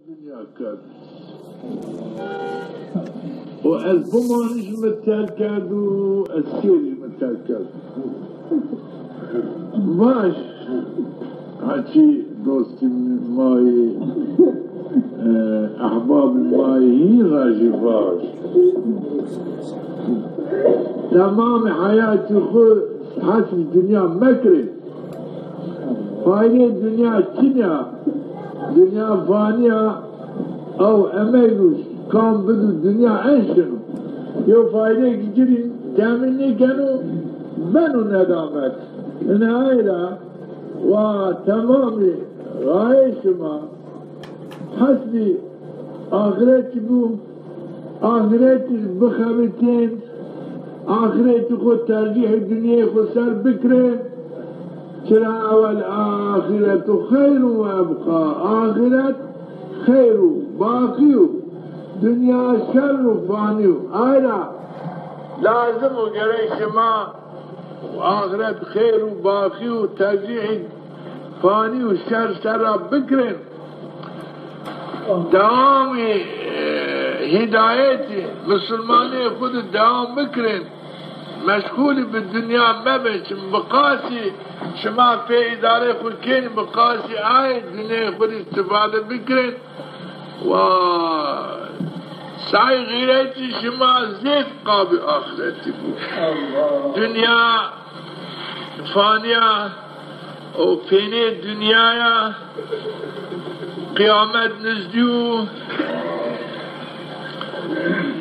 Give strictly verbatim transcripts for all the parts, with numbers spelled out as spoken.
Dinya kerd. O ez bimanîş mi terk kerd û ez şêrî mi terk kerd. Vaş. Haçî dostî ma yî, e, ehbabî ma yî hîn ra jî vaş. Temamê heyatî xwu hesrî dinya mekerê. Faydê dinya çin ya. Dinya fanî ya. Ew emeg û kam bidu dinya en şino. Yew faydeyêk ci rî temîn nêkeno, beno nedamet. Ina ay ra wa temamî rayê şima hesbî axretî bû, axretî bixebitên, axretî xwu tercîhê dinyayê xwu ser bikirên. Çira ewel axiretu xeyrun ve ebqa. Axiret xeyr û baqî yo. Dinya şer û fanî yo. Ay ra lazim o gerek şima axiret xeyr û baqî û tercîhî fanî û şer ser ra bikirên. Dewamî, e, hîdayetî, misilmanîyê xwu de dewam bikirên. Meşxulî bi dinya mebin. Çim bi qasî şima pê îdareyê xwu kên, bi qasî ayê dinyayê xwu de îstîfade bikirên. Wa say xîretî şima zêd qabî axiretî bû. Dinya fanî ya û pênê dinya ya, qiyamet nizdî yo.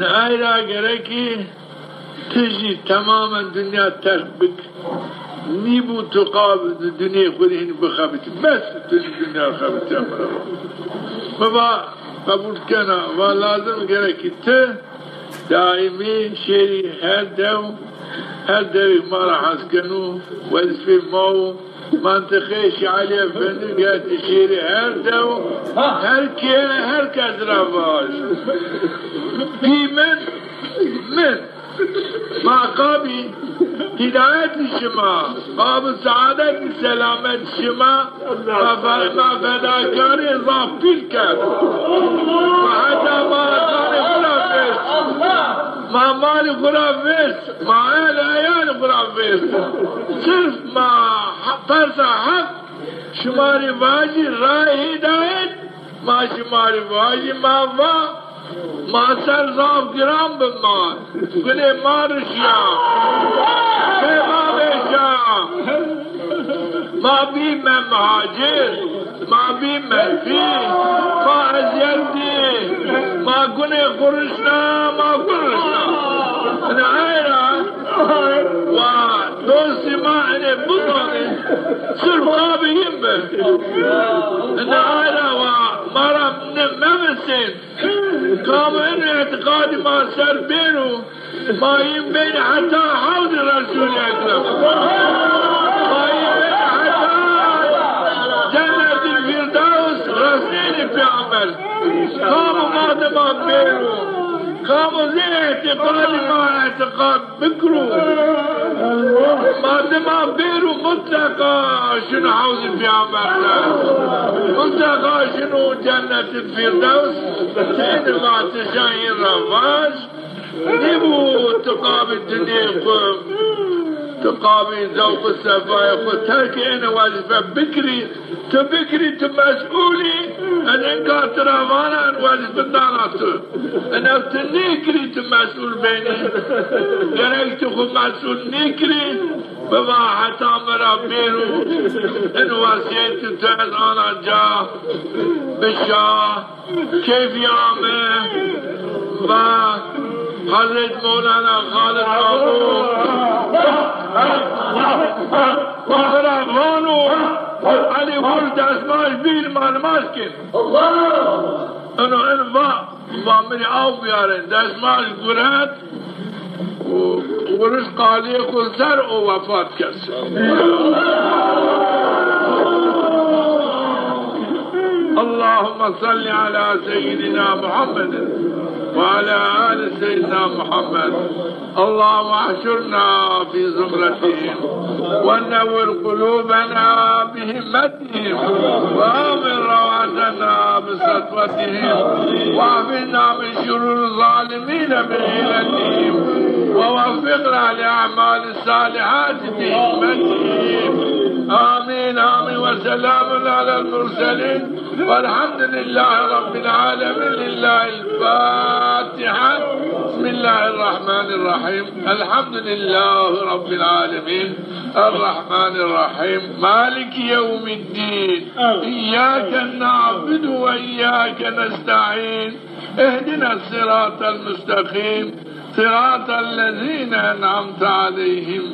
Ney ra gerekî ti jî temamen dinya terk bik. Nîbû tu qab di dinyê xwu de hîn bixebitî. Bes tu jî dinya xebitîya mi ra. Mi va qebul kena, va lazim gerekî ti daîmî şêrî her dew, her dewî ma ra hes keno, wezîfê ma wo. Mantiqê Şêx Elî Efendî gertî şêrî her dew, her kê, her kes ra vaj. Pî min, min. Ma qabî hîdayetî şima, qabî seadetî selamet şima, ma fe-, ma fedakarê zaf pîl kerd. Ma heta ma zanê xwu ra vêst. Ma malî xwu ra vêst. Ma el eyalî xwu ra vêst. Sirf ma he-, persa heq şima rê vajî, rayê hîdayet, ma şima rê vajî, ma va, ma ser zaf giran bi ma. Gunê ma rişya. Peyxamê şa. Ma bîme muhacir. Ma bîme pî, ma eziyet dî, ma gunê xwu rişna, ma xwu rişna. Ina ay ra wa dostî ma enê bizanê, sirf qabî yin bi. Ina ay ra wa ma ra ne mevisên. Kam eno îtîqadî ma ser bêro, ma yin beynî heta hewdî Resûlî Ekrem. Ma yin beynî heta Cennetîl Fîrdews resnênî pêxember. Kamo ma dima bêro, kamo zê îtîqadî ma îtîqad bikiro, ma dima bêro mutleqa şino hewdî pêxember de. Mutleqa şino Cennetîl Fîrdews. Ti ênî vatişan yin ra vaj. Nêbû ti qabî dinyê xwu, ti qabî zewq û sefayê xwu terkê ênê wezîfe bikirî, ti bikirî, ti mesûl î, ez inka ti ra vana, ez wezîfe dana tu. Ina ti nêkirî, ti mesûl benî. Gerek ti xwu mesûl nêkirî, biva heta mi ra bêro, in wesîyetî tu ez ana ca, bi şa, keyfî ame, va Hezret Mewlana Xalid Amo mi ra vano, Elî, wir destmaj bîr, ma nimaj kên. Ino in va, va mi rê aw biyarên, destmaj guret û wir qalîyê xwu ser û wefat kerd. اللهم صل على سيدنا محمد وعلى آل سيدنا محمد. اللهم احشرنا في زمرتهم ونور قلوبنا بهمتهم وآمن روعتنا بسطوتهم وأعفنا من شرور الظالمين بحيلتهم ووفقنا لأعمال الصالحات بهمتهم. آمين، آمين. وسلام على المرسلين والحمد لله رب العالمين. لله الفاتحة. بسم الله الرحمن الرحيم. الحمد لله رب العالمين. الرحمن الرحيم. مالك يوم الدين. إياك نعبد وإياك نستعين. اهدنا الصراط المستقيم. صراط الذين أنعمت عليهم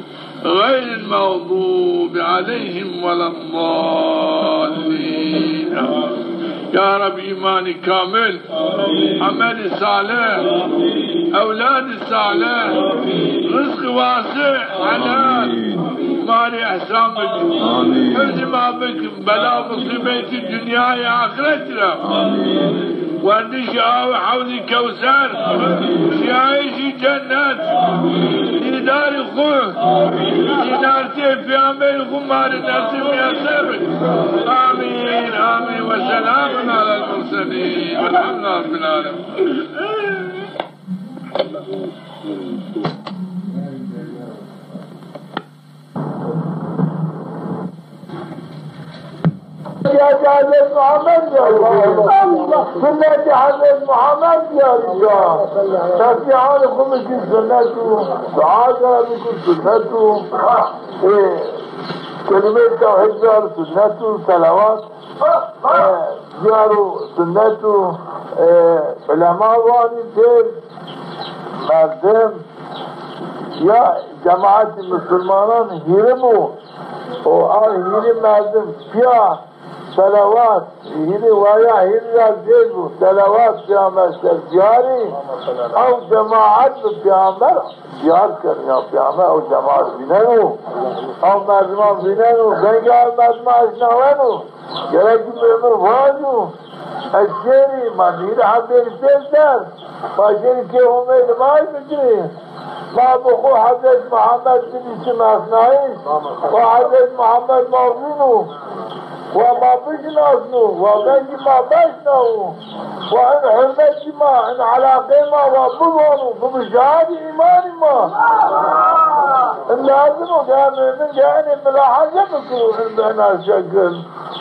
غير المغضوب عليهم ولا الضالين. Ya Rab, îmanî kamil, emelî salih, ewladî salih, rizqî wasî, helal, ma rê îhsan bik. Amîn. Hifzî ma bik, bela musîbetî dinyayê axretî ra. Amîn. Wendişî awê hewzî kewser, şîyayîşî cennet, dîdarî xwu, zînartê peyamberî xwu ma rê nesîb mîyeser bik. Amîn, amîn. Ve selamun alel murselîn. Velhamdülillahi Rabbil alemin. Sünneti Hazreti Muhammed diyarî ca. Sünneti Hazreti Muhammed diyarî ca. Tesbîhanê xwu bikî sünnet o. Dua kera bikî sünnet o. E, kelîmeyê tewhîd biyarî sünnet o. Selawat. E, diyaro sünnet o. E, ulema vanî pêr merdim ya cemaetî musulmanan hîrê bo. O a hîrê merdim pîya selawat, hîrê waya hîrê ra zêd bo, selawat peyamber ser diyarî, ew cemaet bi peyamber diyar keno, ya peyamber ew cemaet vîneno, ew merdiman vîneno, vengê ew merdiman eşnaweno, gerek mumin vajo, ez şêrî, ma nîrê hebêrî pêser, ma şêrî kê Homey nimaj bikirî. Ma bi xwu Hezret Muhammed binîsim esnayîş, wa Hezret Muhammed ma vînû, wa ma bişinasnû, wa vengî ma beşnawû, wa in hurmetî ma, in elaqeyê ma wa biwanû, bibû şahidî îmanî ma. In lazim o, ya mumin, ya inê milahaze bikirû, in bi ina şekil.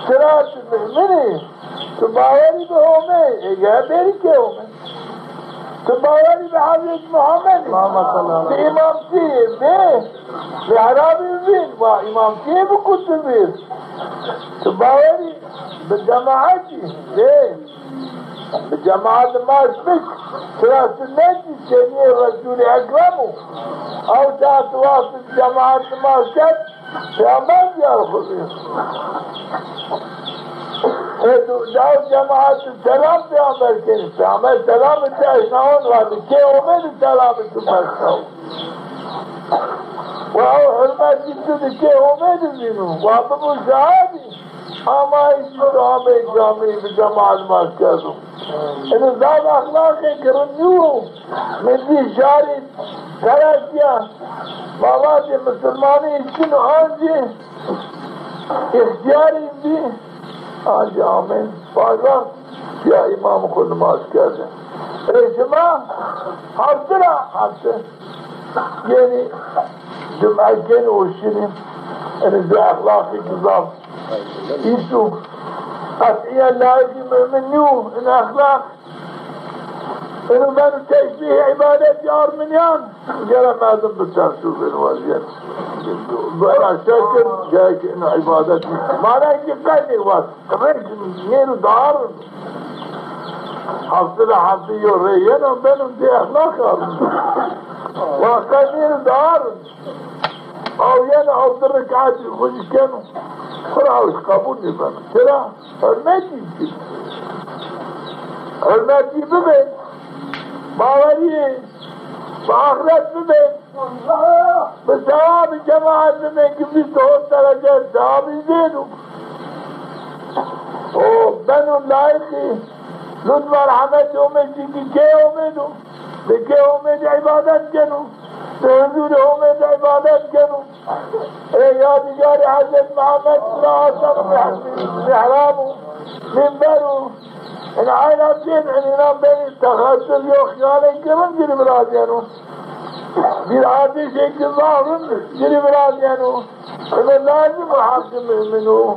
Sira tu mumin î, tu bawerî bi Homey, ê ya bêrî kê Homey. Tu bawerî bi Hezret Muhammed î. Allahümme salli ala. Bi îmamtî, bi mihrabî vîn, wa îmamtî bi kutubî. Tu bawerî bi cemaetî, bi, bi cemaet maş bik, sira sünnetî senîyê Resûlî Ekrem o. Ew saet wextî cemaet maş kerd, Peyamber diyar xwu bî. Ê tu daw cemaet selam peyamber kenî. Peyamber selamê tu eşnawan vatî. Kê Homey di selamê tu meşnaw. Wa ew hurmetî tu di kê Homey di vînû. Wa bibû şahidî. Ama îşî tu amey camî bi cemaet maş kerdo. Eno zaf exlaqê girin nîyo. Mi dî şarî Qeresîya, ma vatê misilmanî îşkino ancî îxtîyarî bî, ancî amên paşan ya îmam xwu nimaj kerde. Ê şima hefte ra hefte yenî cume kenî û şinî, enê zê exlaqî ki zaf îso qetîyen layiqî mumin nîyo, in exlaq. Eno beno teşbîhê îbadetî armînîyan, gere merdim bi tersû beno wezîyet. Bi ena şekil gerek eno îbadet. Mana ki qedê wes, rêk nêro darin. Hefte ra hefte yo rê yeno beno zê exlaq armîn. Wa qedê nêro darin. Aw yeno, aw di rekatî xwu zî keno. Xwu ra aw zî qebûl nêbeno. Çira? Hurmetî zî. Hurmetî bibê. Bawerî bi axret bibê. Bi sewabî cemaet bibê ki vîst û hot derece sewabî zêd o. O Eno layîqî lutf merhemetî Homê, çimkî kê Homê do. Bi kê Homê de îbadet keno. Bi huzurê Homê de îbadet keno. Ê yadîgarê Hezret Muhammed ra aseno mih-, mihrab û minber û ina ayna zîn, ina benî texesul yo xiyalê girin ci rê virazîyeno. Bir ardişê ki zaf rind ci rê virazîyeno. Ino lazim o heqî mumin o.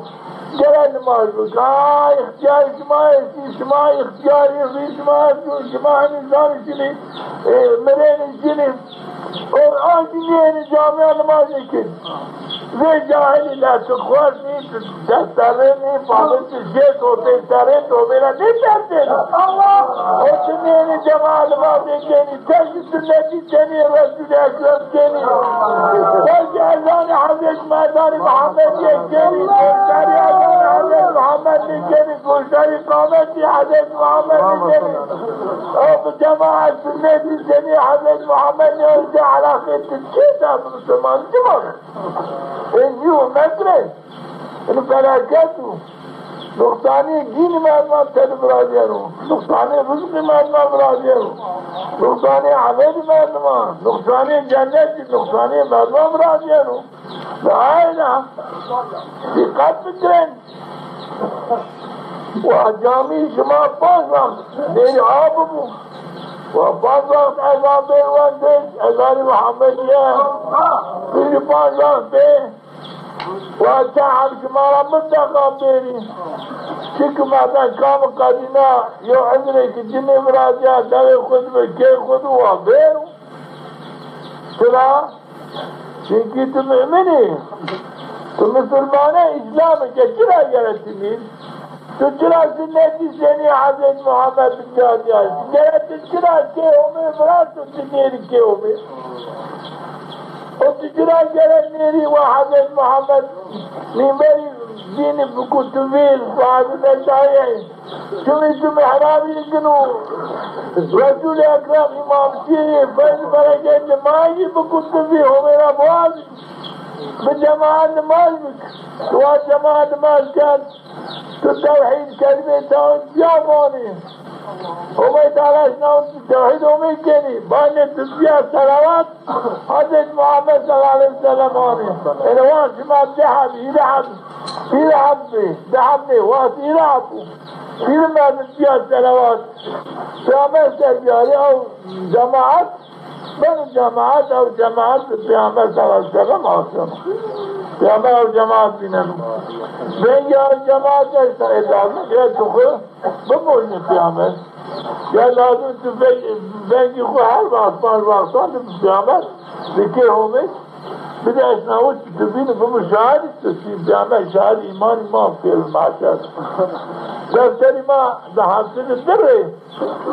Gere nimaj bik. Ha, îxtîyarê şima estî, şima îxtîyarê rî şima estî, şima henî zanî şinî, e, mirênî şinî. O, a ki nênî camîya nimajê kin. Vê cahilî la tu xwest nî, tu dest serrê nî, fazil tu jê totê serrê, to bêra nêtersênî. O tu nênî cemaat nimajê kenî, terkî sunnetî kenî, Resûlî Ekrem kenî. Terkî ezanê Hezret Merdanê Muhammedîye kenî, goşdarî ezanê Hezret Muhammedî kenî, goşdarî qametî Hezret Muhammedî kenî. O bi cemaat sunnetî kenî, Hezret Muhammedî, o zî elaqê tu çi da bi musulman? Çi var? Ê nîyo metre. Eno felaket o. Nuqsanê dînî merdiman tede virazîyeno. Nuqsanê rizqî merdiman virazîyeno. Nuqsanê emelî merdiman. Nuqsanê cennetî, nuqsanê merdiman virazîyeno. Ve ayna dîqet bikirin. Wa camî şima panc wext bêrî a bibo. Wa panc wext ezan bê, wendê ezanê Muhammedîye. Bêrî panc wext bê. Wa çend heb şima ra mutleqa bêrî. Çimkî mebên kam qedîna yo uzrêkî ci nêvirazîya, dewê xwu de bi, kê xwu de wa bêro. Çira? Çimkî tu mumin î. Tu musulman î, îslam î, ke çira gere tu nîn? Tu çira sunnetî senî Hezret Muhammed bincadîyay? Gere tu çira kê Homê virasto, tu nêrî kê Homê? O tu çira gere nêrî wa Hezret Muhammed mînberî dînî biko tu vîr, wa Hezret Eşarî? Çimkî tu mihrabî gino, Resûlî Ekrem îmamtî yê, feyz bereketê ma yî, biko tu vîr Homê ra biwazî. Bi cemaat nimaj bik. Tu wa cemaat nimaj kerd. Tu tewhîd, kelîmeyê tewhîd ya vanî. Homey Teala şina tewhîd Homey kenî. Banê tu zîya selawat Hezret Muhammed sallallahu aleyhi ve sellem anî. Ene wext şima di heb, hîrê heb, hîrê heb bê, di heb nê, wext hîrê heb o. Hîrê merdim zîya selawat Peyxamber ser biyarî, ew cemaat beno cemaat, ew cemaat bi Peyxamber sallallahu aleyhi ve sellem aseno. Peyxamber ew cemaat vîneno. Vengê ew cemaat eşta, e, lazim e tu xwu bimojnî Peyxamber. Ya lazim tu veng-, vengî xwu her wext, panc wextan de bi Peyxamber, bi kê Homê, bide eşna û tu bînî, bimû şahidî tu, tu Peyxamber şahid îmanî ma pêro mahşer. Defterî ma di heftî de di rê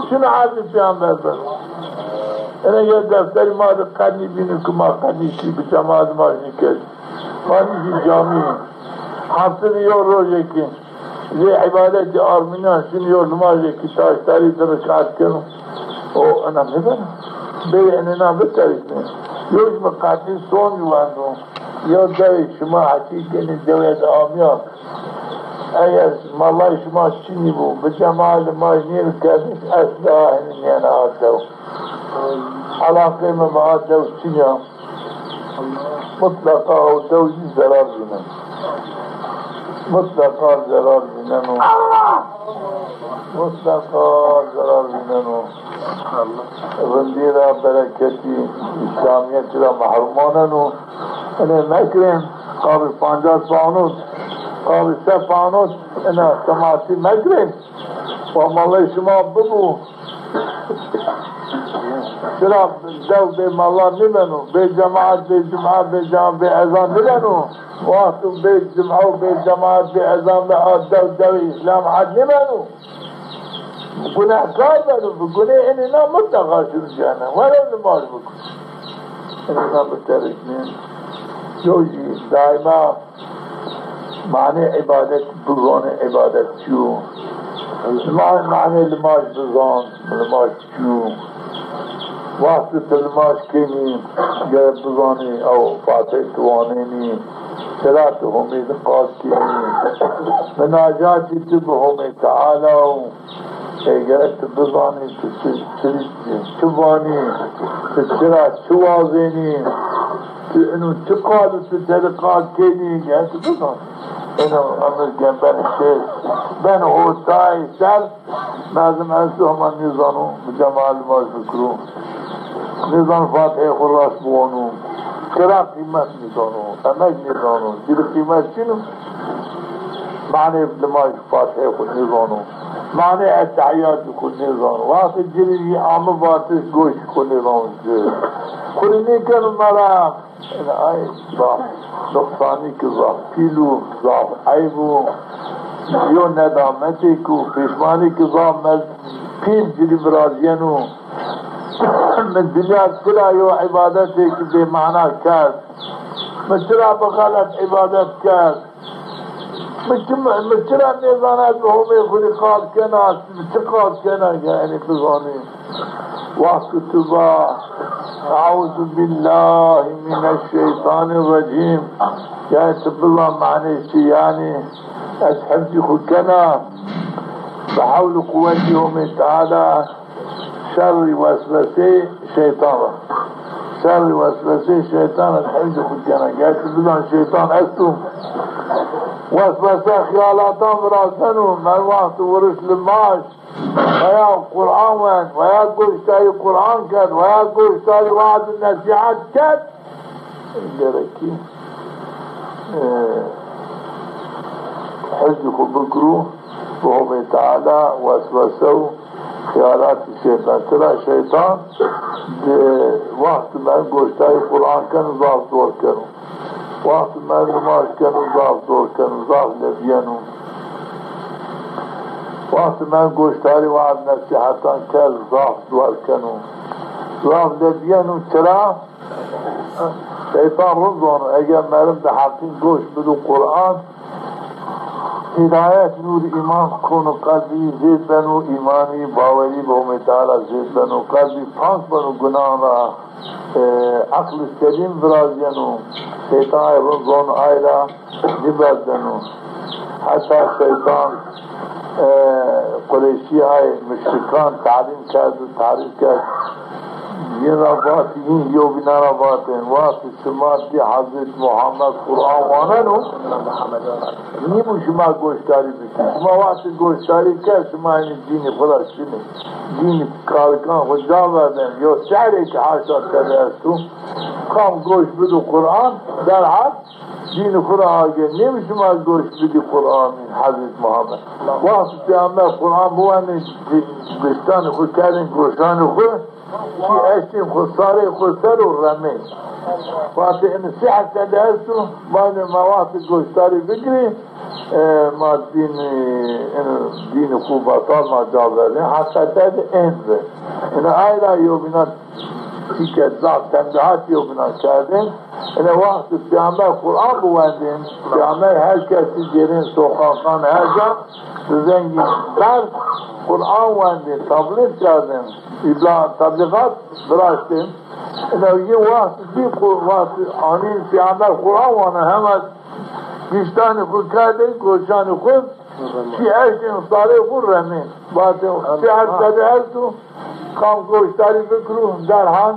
şino erdî Peyxamber beno. Ene ya defterî ma de qednî bînî ku ma qednî şî bi cemaat ma jî kerd. Ma nîşî camî. Heftî de yo rojekî zê îbadetê armînan şino yo nimajekî taştarî di rekat keno. O ena nêbeno. Bê enê na biteriknê. Yo jî mi qednî soncî wendo. Yo dewê şima hetî kenê dewê de amîya. Eger malay şima çinî bo, bi cemaatê ma jî nêbikerdîş, esla henî nêna a dew. Elaqê mi bi a dew çin ya. Mutleqa o dew jî zerar vîneno. Mutleqa zerar vîneno. Mutleqa zerar vîneno. Rindî ra, bereketî, îslamîyetî ra mehrûm maneno. Enê mekirin, qabî pancas pound, qabî se pound, ena tematî mekirin. Wa malê şima bibo. Çira dew bê mala nêbeno, bê cemaat, bê cuma, bê cemaat, bê ezan nêbeno. Wexto bê cuma û bê cemaat, bê ezan be a dew, dewê îslam het nêbeno. Gunehkar beno, bi gunê enê na mutleqa şino cehennem. Were nimaj bikû. Enê na biteriknên. Yo jî daîma manê îbadet bizanê, îbadet çi yo. Limaj, manê limaj bizan, limaj çi yo. Wextê tu limaj kenî, gere bizanî, ew Fatihê tu wanenî. Sira tu Homê de qal kenî. Minacatî tu bi Homê Teala û eger tu bizanî tu çi, çi, çi vanî, tu çira çi wazenî, tu ino çi qal û tu tede qal kenî, eger tu bizanî. Ino emir gen ben şêr, ben hotay ser, lazim esto hema nêzano bi cema limaj bikiro. Nêzano Fatihê xo rast biwano. Qira qîmet nêzano, emek nêzano. Ci rê qîmet çin o. Manê limaj Fatihê xo nêzano. Manê ettehiyatî xo nêzano. Wextê ci rê zî ame vatiş goştî xo nêzano ci. Xo rê nêkeno meraq. Ina ay zaf nuqsanêk zaf pîl o, zaf eyb o. Yo nedametêk o, pêşmanêk zaf mez-, pîl ci rê virazîyeno. Mi dinya çira yo îbadetêk bêmana kerd? Mi çira bi xelet îbadet kerd? Mi çi, mi çira nêzana ez bi Homê xo rê qal kena, mi çi qal kena, yanî bizanî. Wexto tu va, "Euzu billahi mineşşeytanirracim." Yanî tu bizan manê çi, yanî ez hifzî xo kena bi hewl û quwetî Homê Teala. Şerrî weswesê şeytan ra. Şerrî weswesê şeytan ra hifzî xo kena. Gerçi bizan şeytan esto. Weswese xiyalatan virazeno, mer wextê viriş limaj, veya Quran wend, veya goşdarî Quran kerd, veya goşdarî we'd û nesîhet kerd. Gerekî, e, hifzî xo bikiro bi Homê Teala, weswese û xeyalatî şeytan. Çira şeytan di wextê mer goşdarî Quran keno, zaf zor keno. Wextê mer nimaj keno, zaf zor keno, zaf levîyeno. Wextê mer goşdarî we'd nesîhetan kerd, zaf zor keno, zaf levîyeno. Çira? Şeytan rind zano, eger merim bi heqî goş bido Quran, hîdayet, nûr, îman kono qelbî, zêd beno îmanî, bawerî bi Homê Teala zêd beno, qelbî pak beno gunan ra, e, eqlî selîm virazîyeno, şeytan ay rind zano, ay ra nîverdeno. Heta şeytan, e, Qureyşî ay muşrikan talîm kerd û tarîf kerd. Yin ra vatî, yin yewbînan ra vatên, vatî, şima dî Hezret Muhammed Quran waneno, nîbû şima goşdarî bikî. Şima wextê goşdarî kerd, şima enî dînî xo ra şinê. Dînî karikan xo ca verdên. Yo şehrêk haşa tede esto. Kam goş bido Quran, derhal dînî xo ra agê. Nêbû şima goş bidî Quranî Hezret Muhammed. Wextê Peyxamber Quran biwendên, di-, diştanê xo kerdên goşanê xo, çî eştên xo sarê xo ser û remên. Vatê, ino sîher tede esto, ma ino ma wextê goşdarî bigirê, e, ma dînî, ino dînî xo betal ma ca verdên. Heqîqet de ên bi. Ino ay ra yewbînan tîke zaf tenbihat yewbînan kerdên. Ino wextê Peyxamber Quran biwendên, Peyxamber her kesî gêrên soqaqan her ca, bi vengî berz Quran wendên, teblîx kerdên, îbla teblîxat viraştên. Ino yi wext bî ku wext anîn Peyxamber Quran wana, hema diştanê xo kerdên goşanê xo, çî eştên sarê xo remên. Vatê, sîher tede esto, kam goşdarî bikiro, derhal,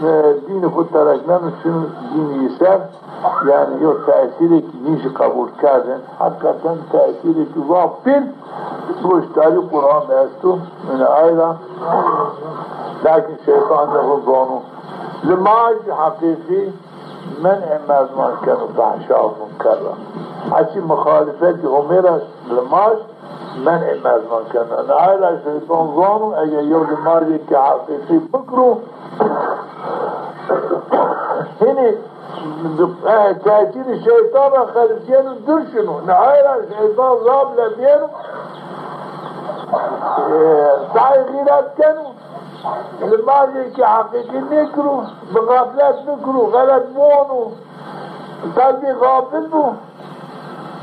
e, dînî xo terek neno, şino dînî yi ser. Yanî yo tesîrêk nîşî qebul kerdên. Heqîqeten tesîrêk zaf pîl goşdarî Quran esto. Yanî ay ra, lakin şeytan rind zano. Limaj heqîqî men'ê merdiman keno fehşa û munker ra. Heçî muxalifetî Homê ra limaj men'ê merdiman keno. Ina ay ra şeytan zano, eger yew limajêkê heqîqî bikiro, hinî, e, tesîrê şeytan ra xelisîyeno, dûr şino. Ina ay ra şeytan zaf levîyeno, e, sey xîret keno. Limajêkê heqîqî nêkiro, bi xeflet bikiro, xelet biwano, qelbî xafil bo.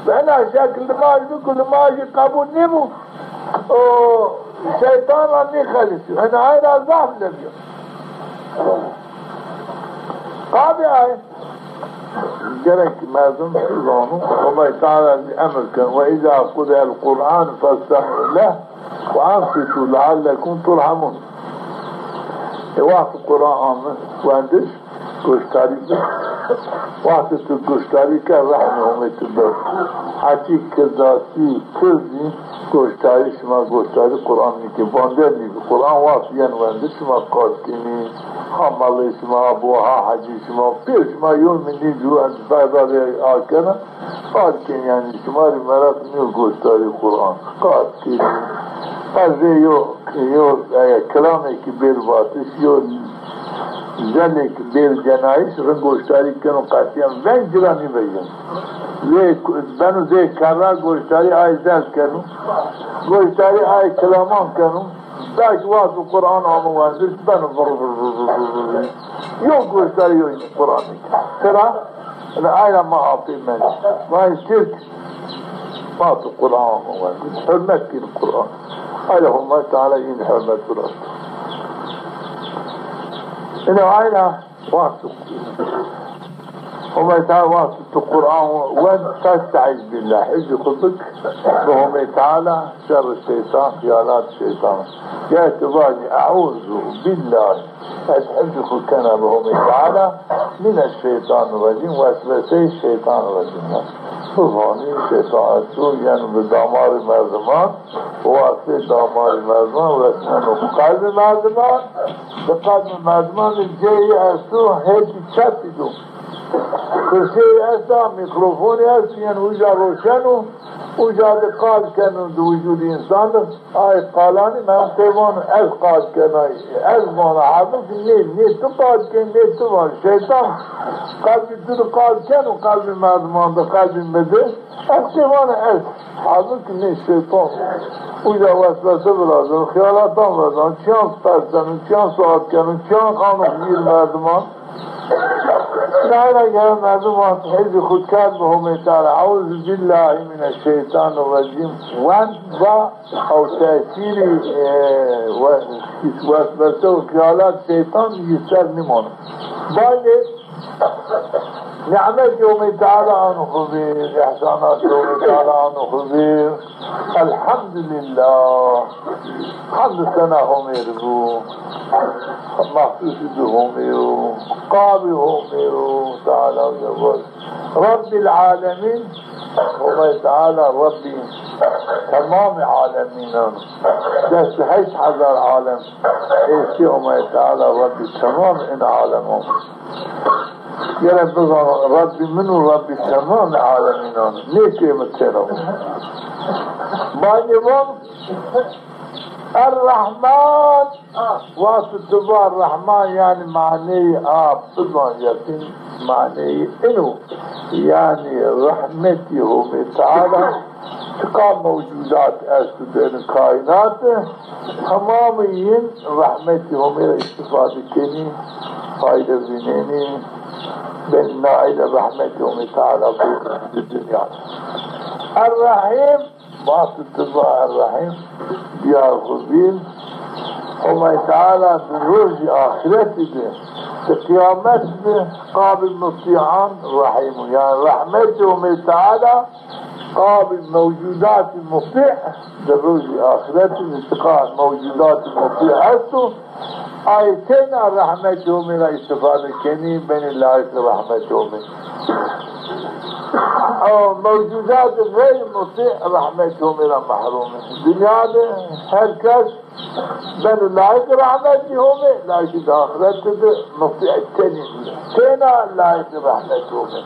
Bi ena şekil limaj biko, limajî qebul nêbo, o şeytan ra nêxelisîyo. Ena ay ra zaf levîyo. Qabî ay. Gerek merdim zano, Homay Teala zî emir keno, "Ve izâ qurî'el Qur'an festemi'û leh ve ensitu leallekum turhamun." E, wextê Quran ame wendiş, goşdarî bi. Wextê tu goşdarî ke, rehmê Homê tu bi. Hetî kirdasî, kirdî, goşdarî, şima goşdarî Quran nîkê. Bander nîbi. Quran wext yen wendiş, şima qal kenî. Ha malê şima, ha bo, ha hecî şima, pê şima yo mi nîcû, ez berda rê akena. Qal kenî, yanî şima rê meraq nîyo goşdarî Quran. Qal kenî. Ez rê yo, yo, e, kilamêkî bêr vatiş, yo zelêkî bêr cenayîş, rind goşdarî keno, qetîyen veng ci ra nîvejeno. Zê, beno zê kerra goşdarî ay zel keno. Goşdarî ay kilaman keno. Belkî wexto Quran amo wendiş, beno vur, vur, vur. Yo goşdarî yo Quranî. Sera, yanî ayna ma apê mendî. Ma Tirk, wexto Quran amo wendiş, hurmet kîn Quran. Ayna Homay Teala yin hurmet virasto. Ina ayna Wexto Homay Teala, wexto tu Quran wend, festaiz billah, hifzî xwu bik bi Homay Teala, şerrî şeytan, xeyalat şeytan. Ger tu vajî, "Euzu billah", ez hifzî xwu kena bi Homay Teala, mine şeytan racîm, wesweseyê şeytan racîm. Bivanî şeytan esto, yeno bi damarê merdiman, wasitê damarê merdiman resneno qelbê merdiman, di qelbê merdiman de ceyî esto, hetî çepî do. Kursîyê esta, mîkrofonî esto, yeno uca roşeno, uca de qal keno di wicûdê însan de. Ay qalanî, men pê vano ez qal kenay, ez vana, halbukî nê, nê tu qal kenî, nê tu van. Şeytan qelbê tu de qal keno, qelbê merdiman de, qelbê mi de. Ez pê vana ez. Halbukî nê, şeytan uca weswese virazeno, xeyalatan virazeno, çiyan perseno, çiyan sual keno, çiyan ano vîr merdiman. Nayra gere merdim wexto hifzî xwu kerd bi Homê Teala, "Euzu billahi mineşşeytanirracîm", wend va ew tesîrî, e, we-, weswese û xeyalat şeytan yi ser nîmano. Badê nîmetê Homê Teala ano xwu vîr, îhsanatê Homê Teala ano xwu vîr. Elhamdulîllah. Hemd û sena Homê rê bo. Mexsûsî di Homê yo. Qabî Homê yo. Teala Cebbar. Rabbîl alemîn. Homay Teala Rabbî temamê alemînan. Des û heşt hezar alem. Êsî Homay Teala Rabbî temamê in aleman. Gere bizano Rabbî min û Rabbî temamê alemînan. Nê kê mi têno. Banê van Er-Rehman. Wexto tu va Rehman, yanî maneyê a, bizan yeqîn maneyê ino. Yanî rehmetî Homê Teala. Çiqa mewcudat esto di kaînat de, temamê yin rehmetî Homê ra îstîfade kenî, fayde vînenî, benî naîle rehmetî Homê Teala bû di dinya de. Er-Rehîm, wexto tu va Er-Rehîm, diyar xwu vîn, Homay Teala di rojî axretî de, di qiyamet de qabî mutîan rehîm o. Yanî rehmetî Homê Teala Qabî mewcudatî mutî, di rojî axretî de çiqa mewcudatî mutî esto, ay têna rehmetê Homê ra îstîfade kenî, benî layiqê rehmetê Homê. Ama mewcudatî xeyrî mutî rehmetê Homê ra mehrûm ê. Dinya de her kes beno layiqê rehmetî Homê, lakin di axretî de mutî tenî nîyo. Têna layiqê rehmetî Homê.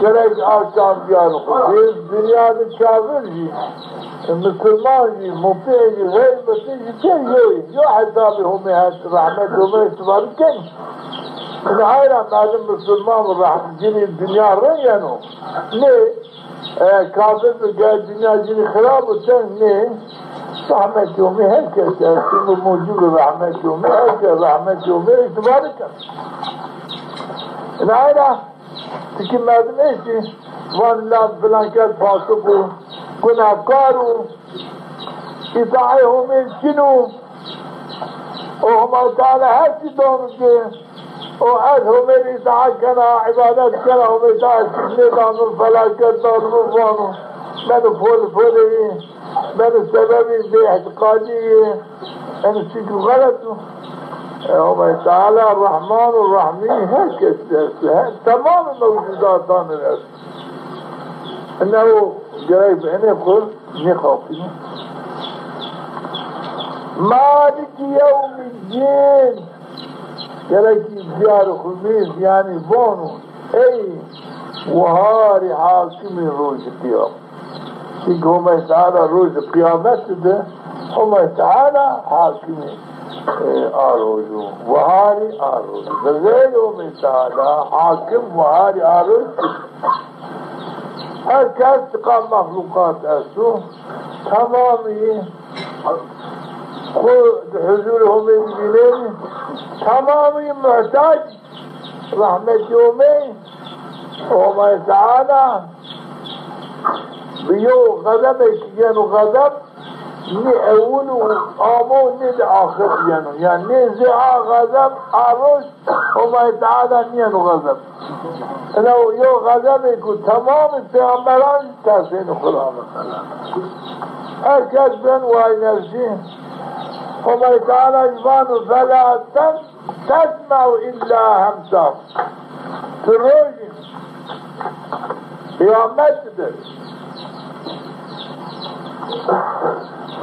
Gerek a çand diyar xwu vîr, dinya de kafir jî, misilman jî, mutî jî, xeyr mutî jî, pê yo, yo hesabê Homê hest, rehmetê Homê îstîfade kenî. Ina ay ra merdim misilman û rehm-, cinî dinya rind yeno. Nê, E, kafir bi, ger dinya cinî xirab o, çend nê? Rehmetî Homê her kes esto, bi mucibî rehmetî Homê, her kes rehmetî Homê îstîfade keno. Ina ay ra tikî merdim estî, van la filan kes fasik o, gunahkar o, îtaê Homê çin o, o Homay Teala her çî dano ke O ez Homê rê îtaet kena, îbadet kena, Homê îtaet kena, nêdano, felaket dano, vano, beno fol folê yî, beno sebebê bêîtîqadî yî. Yanî çimkî xelet o. E, Homê Teala Rehman û Rehîm her kes de esto, her, temamê mewcudatan de esto. Ina o gerek bi enê xwu nêxapîno. Maliki yewmîddîn. Gerek diyarê xwu vîst, yanî vano, ey waharî hakimê rojê qiyam. Çimkî Homay Teala rojê qiyamet de, Homay Teala hakimê, e, a roj o, waharî a roj o. Bi xeyrê Homay Teala hakim waharî a roj o. Her kes çiqa mexluqat esto, temamî xwu di huzurê Homê de vînenî, temamî muhtac rehmetî Homê, Homay Teala bi yew xedemêk yeno xedem, nê ewil û amo, nê de axir yeno. Yanî nê zê a xedem, a roj, Homay Teala nîyeno xedem. Ina o yew xedemêk o, temamê peyxamberan tersênê xwu ra. Her kes ben way nefsî. Homay Teala jî vano, fela ten-, tesme'u illa hemsa. Ti rojê qiyamet de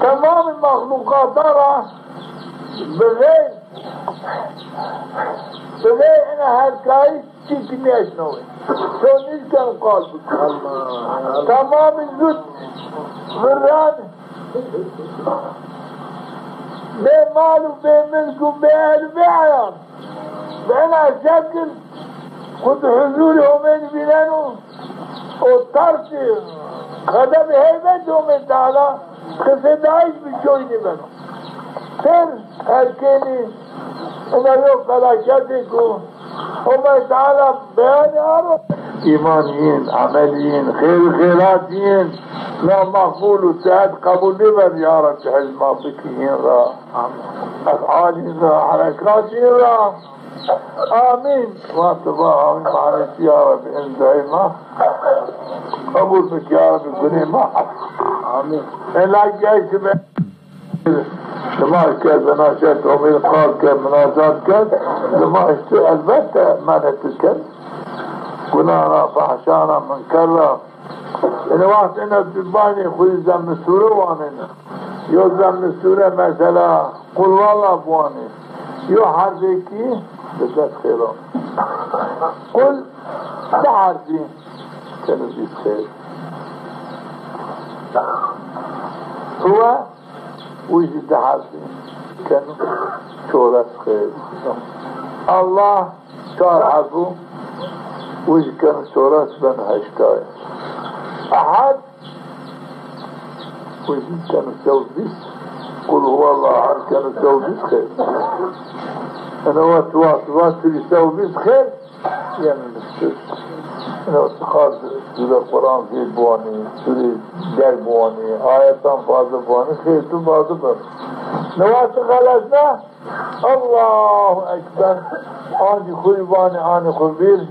temamê mexluqata ra bi xeyr, bi xeyr ina her kayî çîkî nêeşnawê. To nîşkeno qal bikero. Temamî zût virranê. Bê mal û bê milk û bê ehl û bê eyan. Bi ena şekil xwu di huzurê Homê de vîneno û tersê xedemê heybetê Homê Teala qisêdayîş bi çoy nêbeno. Pêr herkênî ina yew felaketêk o. Homay Teala beyanê a ro. Îman yin, emel yin, xêr û xêrat yin, na maqbul û sehet qebul nêbeno ya Reb, tu hizma bikî yin ra. Ef'al yin ra, herekat yin ra. Amîn. Wextê va amîn manetî ya Rebbi, in duayê ma qebul bik ya Rebbi, gunê ma. Amîn. Ela gel ki be, dima ke binaşet omîr qal ke, munacat ke, dima işte elbette menet ke. Gunahana, fahşana, munkerra, Ene wext ena tu banê xwu zemmî sûre wanêne. Yo zemmî sûre mesela Qul Huwallah biwanê. Yo herfêkî bi des xêr o. Qul di herfî keno vîst xêr. Huwe Wi jî di herfî keno çores xêr. Allah çar herf o, wi jî keno çores, beno heştay. Ehad, wi jî keno sew vîst. Qul huwallahu ehad keno sew vîst xêr. Ene wa tu wa tu wa tu jî sew vîst xêr. Yanî, ina çiqas sure Quran zêd biwanî, sure derg biwanî, ayetan fazla biwanî, xêr tu fazla beno. Ne wextî xelesna, Allahu Ekber. Ancî xwu rê vanê, anê xwu vêr,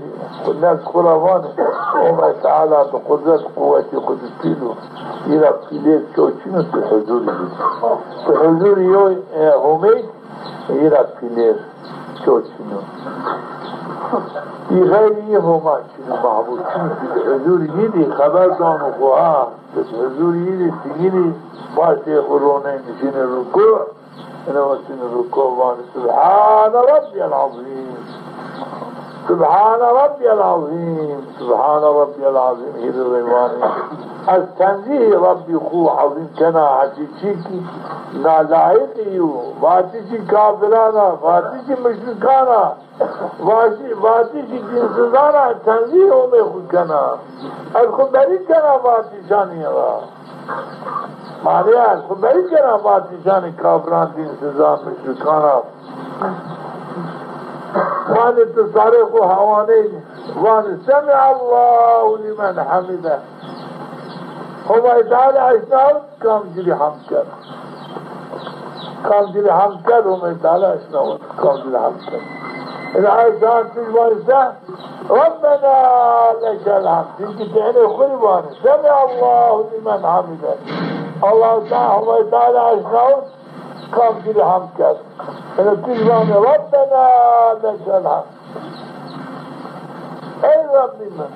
xwu nefs xwu ra vanê. Homay Teala bi qudret quwetê xwu di pîl o. Îra pîlêr ço çin o, tu huzurî bî. Tu huzurî yo, e, Homey, îra pîlêr ço çin o. Bî xeyrî yî Homa çin o, mabûd. Çimkî di huzurî yî dî xeber dano xwu, ha, di huzurî yî dî, ti yî dî başê xwu ronê, nişînê rukû. Ina wextî rukû vanê, Subhane Rabbiyel Azîm. Subhane Rabbiyel Azîm. Subhane Rabbiyel Azîm. Hîrê rê vanê, ez tenzîhê Rabbî xwu ezîm kena, hetî çîkî nalayiqî yo. Vatişî kafiran a, vatişî muşrikan a, vatî-, vatişî dînsizan a, tenzîhê Homê xwu kena. Ez xwu berî kena vatişanî ra. Manîya ez xwu berî kena vatişanî kafiran, dînsizan, muşrikan ra. Vanê tu sarê xwu hewanê, vanê, Semîallahu lîmen hamîdeh. Homay Teala eşnawit kamcî rê hemd kena. Kamcî rê hemd kena, Homay Teala eşnawit kamcî rê hemd kena. Ina ez zan tu vanî se, Rabbena lekel hamd. Çunkî ti enê xwu rî vanî. Semiallahu limen hamide. Allahu Teala, Allahu Teala eşnawit, kamcî rî hamd kerd. Ina tu vanî, Rabbena lekel hamd. Ey Rabbî mi!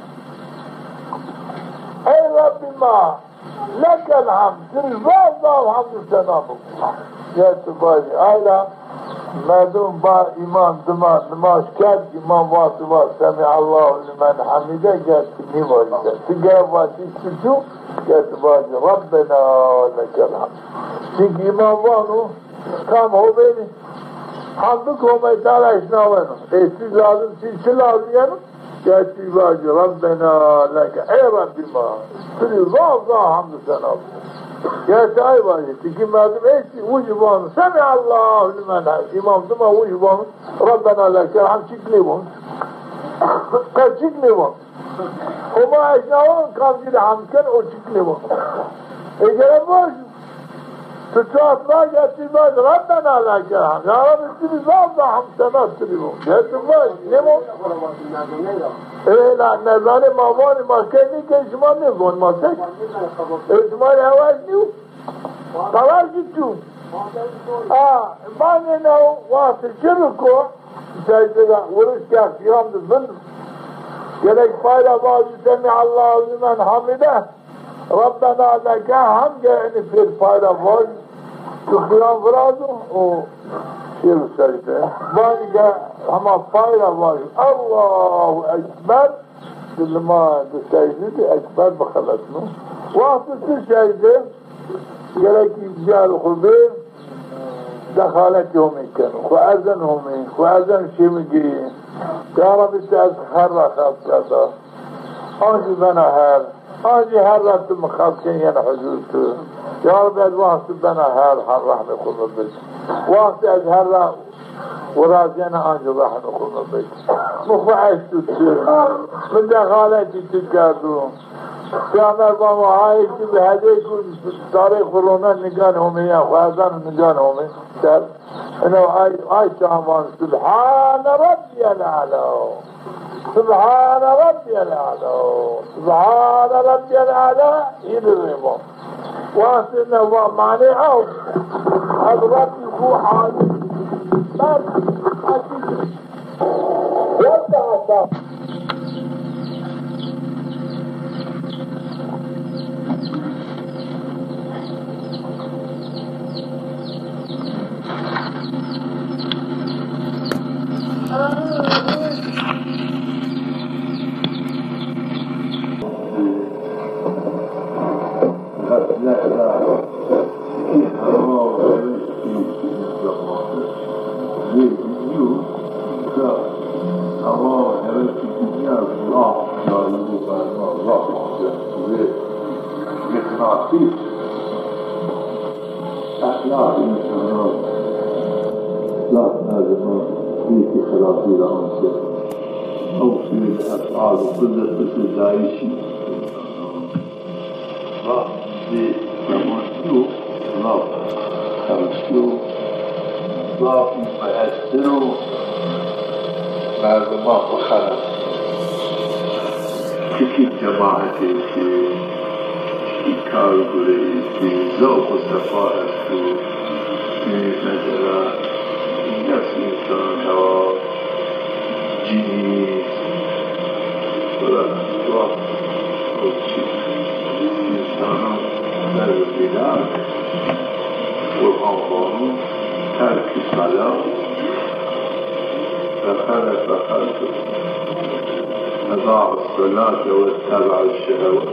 Ey Rabbî ma! Lekel hamd, tu rî zaf zaf hamd û sena bibo. Ya tu vajî, ayra merdim va îman dima nimaj kerd, îman va tu va Semiallahu limen hamide, ger tu nîvajî se. Tu ger vatî tu çû, ger tu vajî Rabbena lekel hamd. Çunkî îman vano, tam ho bêrî, hamd bik, Homay Teala eşnaweno. Ê tu lazim, çi, çi lazim yeno? Ger tu vajî, Rabbena leke, ey Rabbî ma, tu rî zaf zaf hamd û sena bo. Ger tu ay vajî, çunkî merdim ey zî wijî vano, Semiallahu limen hamide. Îman dima wijî vano, Rabbena lekel hamd, çik nêvano. Qe çik nêvano. Homa eşnaweno, kamcî rî hamd keno, o çik nêvano. Ê gere vajî. Tu çax vajî, tu vajî, Rabbena lekel hamd. Ya Rabbî, tu rî zaf zaf hamd sena tu rî bo. Ya tu vajî, nêbo? Ê, la, nezanê ma vanî, ma key nêkey, şima nêzonî ma se. Ê, şima rê hewaj nîyo? Tawaf jî tu. A, vanê new wextê ci biko, secde de, wiriş ke qiyam de bin. Gerek pay ra vajî, Semiallahu limen hamide. Rabbena leke hamd, enî pêr pay ra vaj, tu qiyam virazo û şêro secde. Vanî ke hema pay ra vaj, Allahu Ekber, di lima di secde di Ekber bixeletno. Wextê tu secde, gerek îxtîyarê xwu bê, dexaletê Homê keno. Xwu erzen Homê, xwu erzen Şêmigeyî. Ya Rabbî, tu ez her ra xelq kerda. Ancî bena her. Ancî her ra tu mi xelq ken yena huzur tu. Ya Rabbî, ez wextî bena her, her rehmê xwu mi bik. Wextî ez her ra wirazîyena, ancî rehmê xwu mi bik. Mi xwu eşto tu. Mi dexaletî tu kerdo. Peyxamber vano, ayê ki bi hedê ku sarê xwu rona nigan Homê ya, xwu erzan nigan Homê. Ser. Ino ay, ay çaxan vano, Subhane Rabbiyel A'la. Subhane Rabbiyel A'la. Subhane Rabbiyel A'la. Yine rêmo. Wextê ne va manê ew. Ez Rabbî xwu alim, merd, hekîm. Wextê heta. Exlaq însanan zaf lazim o, bî ki xirabî ra anse. Ew suyê efal û kul de pisildayîşî. Zaf zî zemankî yo, zaf xerişî yo, zaf muesir o, merdiman bixelet. Tikî cemaetê ki, tikî kar gureyê ki, zewq û sefa esto. Mesela, nefs însan hewa, cinî, wela, wela, o çi, însanan ser bîlak, Qur'an vano, terkî sela, fexele fexeltu, eda selate ve teb'a şehewat.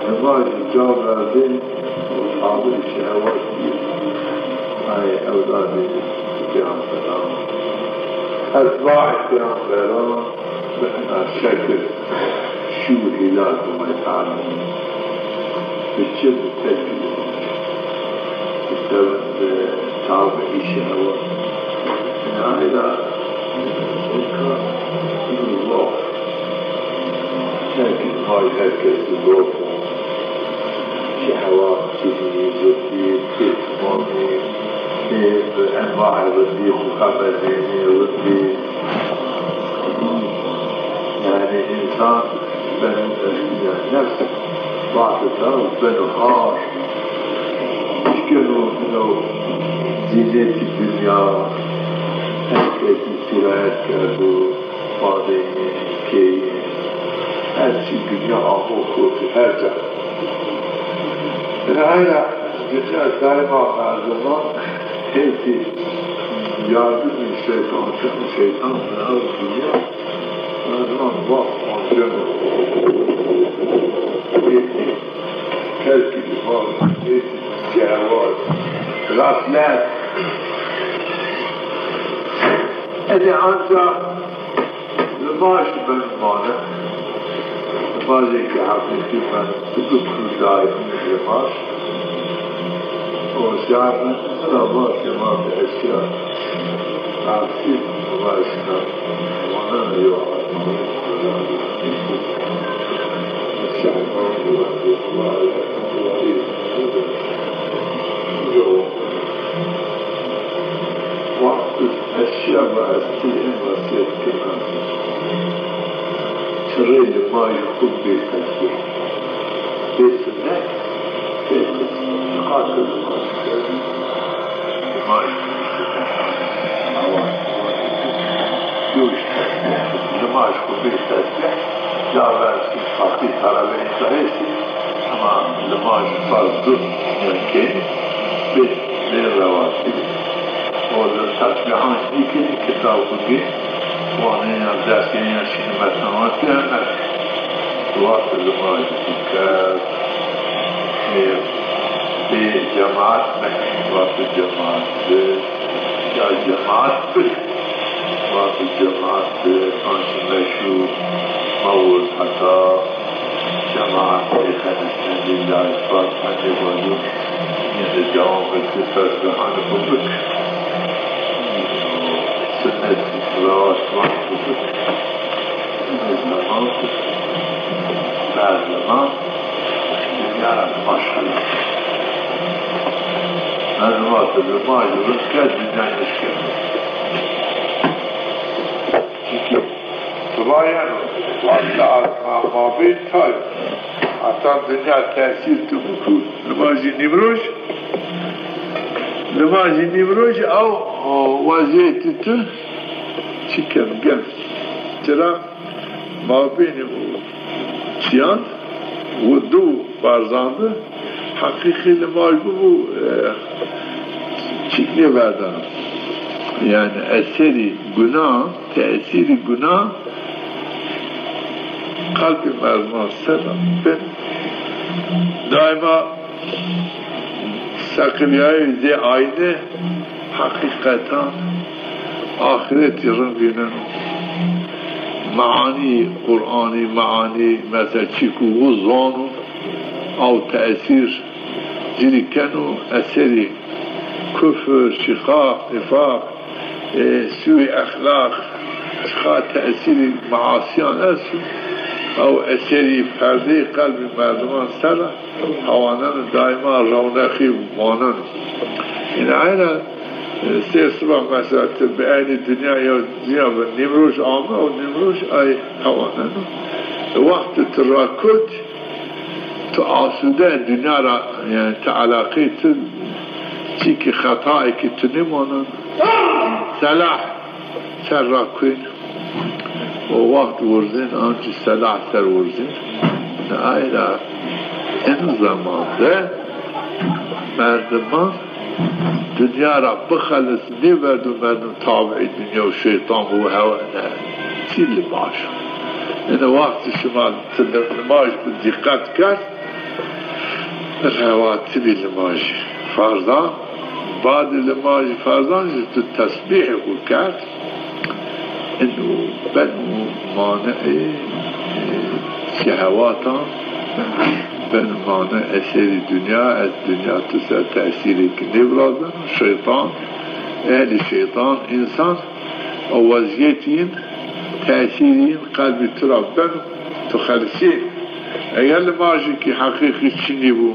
Nimajî ca verdê, tabirê şehewatî, ay ewladê peyxamberan. Etbaê peyxamberan bi ina şekil şûr îlaj Homay Teala. Bi çi? Bi tekbîr. Bi tev-, bi tabî şehewat. Ina îla nika zaf. Tekbîr hay herkes zaf o. Şehewat, cinî, zotî, têtmanî, Enwaê rindî xo qemezênê, rindî. Yanî însan beno, yanî nefs vateta beno ar. Şikeno ino zînetî dinya, her kesî sîrayet kerdo, badeyê, keyê, her çî dinya amo kotî, her ca. Ina ayna dinya daîma merdiman hêtî yardimî şeytan keno, şeytan beno dinya, merdiman vaf anceno. Hêtî terkî limaj, hêtî şehewat, gaflet. Ede anca limaj beno mane. Limajêkê heqîqî beno, bibo daîmî limaj. O şahid limaj, limaj eşya. Aksî limaj şina. Mane yo. Wexto ez şiya va ez ti ên wesîyet kena. Çirê limajî xwu bê tesbîh. Bê sunet, bê tesbîh. Çiqas ke limaj kerdî, limaj bê sunet. Awa, awa. Yo îşte, limaj xwu bê tesbîh. Ya ver, faqîr talebe însan estî, ema limaj farz dur nîyan kenî, bê, bê rewatîbî. O li tesbîhan nîkenî, kitab xwu gê, wanenî ya dersî ya şînî metnawa kî heme. Wextê limajî xwu kerd, ê, bê cemaat me, wextê cemaat bi, ya cemaat bi. Wextê cemaat bi, ancî meşhur, ma wurd heta cemaat pêxenisnê lîlay fat hende vajo, yine de dewam bikir, tesbîhanê xwu bik. Sunnet, rawat, wan xwu bik. Limaj, limaj, limaj, dinya ra limaj xelas. Merdim vatê limaj rind ke, dinya nêşkeno. Çimkî tiba yeno, wextê ma, mabên tay. Heta dinya tesîr tu bikû. Limajî nîmroj, limajî nîmroj ew, o, wezîyetî tu çi keno, gen. Çira? Mabênê o çîyan, o du barzan de heqîqî limaj bibo, e, çîk nêverdano. Yanî eserî guna, tesîrî guna qelbê merdiman ser ra bin. Daîma seqilîyayê zê ayne heqîqetan axîretî rind vîneno. Meanî Quranî, meanî, mesela, çîku wu zano, aw tesîr ci rê keno, eserî kufr, şîqaq, nîfaq, e, sûî exlaq, çiqa tesîrî measîyan esto, ew eserî perdeyê qelbî merdiman ser ra hewaneno, daîma rewnexî maneno. Yine ayna, e, sê siba mesela ti bi eynî dinya ya, dinya bi Nîmroj ame, o Nîmroj ay hewaneno. E, wextê ti rakot, ti asude dinya ra, yanî ti eleqeyê ti çîkî xetayêkî tu nêmaneno. Selah ser ra kuên. O wext wurzên, ancî selah ser wurzên. Ayra en zeman de merdiman dinya ra bixelis nêverdo, merdim tabiî dinya û şeytan û hewa ne. Çi limaj. Ene wext şima ti limaj bi dîqet kerd, rewatibî limajî. Farzan, badê limajî farzan jî tu tesbîhê xwu kerd. Ino beno maneê, e, şehewatan, beno mane eserî dinya, ez dinya tu ser tesîrêkî nêvirazeno. Şeytan, ehlî şeytan, însan, o wezîyetî yin, tesîrî yin qelbî tu ra beno, tu xelisî. Eger limajêkî heqîqî çinî bo,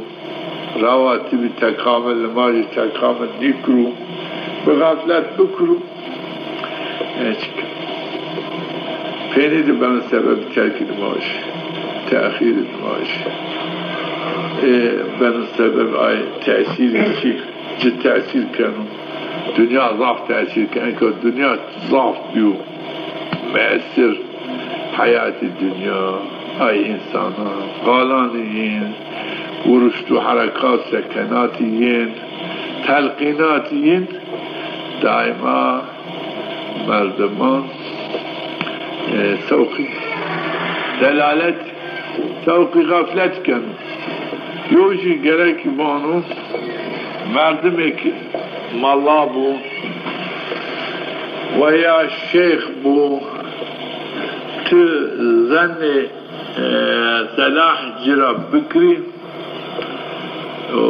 rawatibî tekamil, limajî tekamil nîkiro, Bi xeflet bikiro. E, çik. Peynî de beno sebeb terkî nimajî, texîrî nimajî. E, beno sebeb ay tesîrî çi, ci tesîr keno. Dinya zaf tesîr keno. Enka dinya zaf bîyo muessir. Heyatî dinya, ay însanan, qalanî yên, wurişt û herekat, sekenatî yên, telqînatî yên daîma merdiman, e, sewqî delalet, sewqî xeflet keno. Yo jî gerek vano, merdimêk mela bo veya şêx bo, ti zennê, e, selah ci ra bikirî, o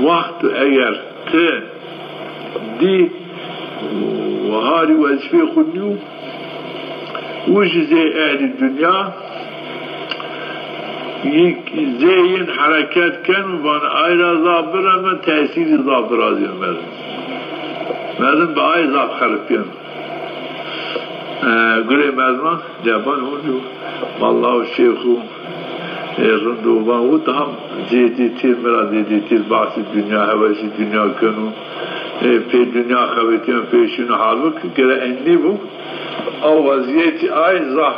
wext eger ti dî û harî wezîfeyê xwu nîyo, û jî zê ehlî dinya, yî-, zê yin hereket keno, van ay ra zaf bireme, tesîrî zaf virazîyo merdim. Merdim bi ay zaf xeripîyeno. E, gurê merdiman ceban hûn û malla û şêx û, e, rind û van û daha zêdîtîr, mi ra zêdîtîr bahsî dinya, hewesî dinya keno. E, pê dinya xebetîyen, pê şino, halbukî gere en nîbo. A wezîyetî ay zaf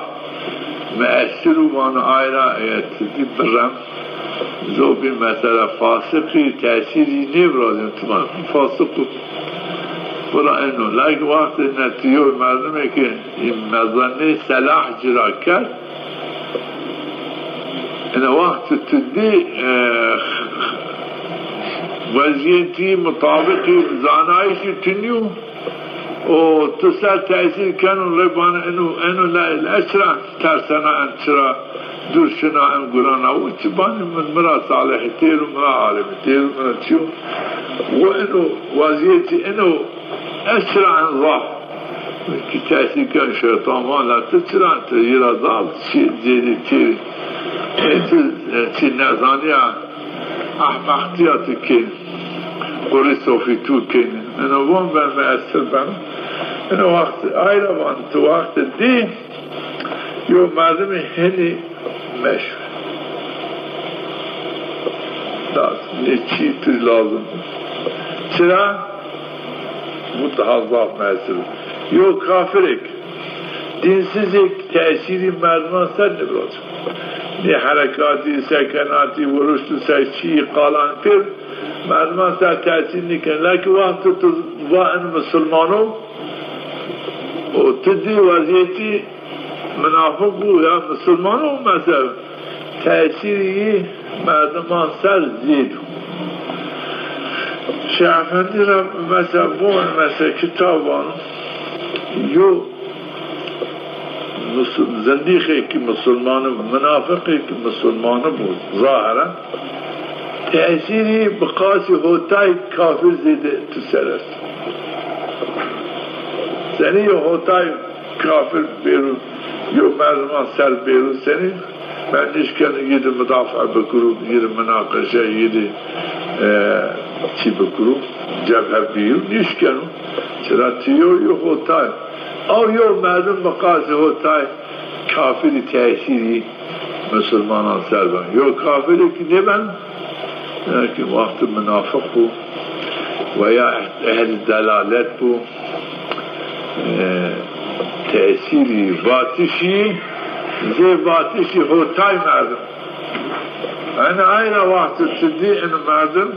muessir û vano ay ra, e, ti dî birem. Zobî mesela fasiqî tesîrî nêvirazîno, ti van fasiq o. Bira eno. Lakin wextê ne ti yo merdimê ke î mezanê selah ci ra kerd, ene wext ti dî, e, wezîyetî mutabiqî zanayîşî tu nîyo. O tu ser tesîr keno, rê vano eno, eno la, la ez çira tersena, en çira dûr şina, en gurana. Û çi vanî mi, mi ra salihî têr o, mi ra alimî têr o, mi ra çi yo. Û eno wezîyetî eno, ez çira en zaf. Ki tesîr ken şeytan van la ti çira ti yî ra zaf çi zêdî têr, e, ti, e, çi nezanîya, ehmeqtîya ti kên, qurî sofî tu kên. Eno van ben muessir beno. Eno wext ay ra van ti wext dî yo merdimî henî meşwe. Lazim. Nê çî tu lazim. Çira? Bu daha zaf muessir. Yo kafirêk, dînsizêk tesîrî merdiman ser nêvirazo. Nê herekatî, sekenatî, vuruştî ser çî, qalan pêr merdiman ser tesîr nîken. Lakin wexto tu va en musulman o, o tu dî wezîyetî munafiq o ya musulman o, mesela tesîrî yî merdiman ser zêd o. Şêx Efendî ra mesela bon, mesela kitab vano, yo musul-, zindîqêkî musulmanî bo, munafiqêkî musulmanî bo, zahir a, tesîrî bi qasî hotay kafir zêde tu ser est. Senî yo hotay kafir bêro, yo merdiman ser bêro, senî ben nişkeno yî di mudafaa bikiro, yî di munaqeşe, yî di, e, çî bikiro, cebhe bîyo, nişkeno. Çira ti yo, yo hotay. Aw yo merdim bi qasî hotay kafirî tesîrî musulmanan ser ben. Yo kafirêkî nêben, lakin wextî munafiq bo veya ehlî delalet bo, e, tesîrî vatişî, zê vatişî hotay merdim. Yanî ayna wextî ti dî in merdim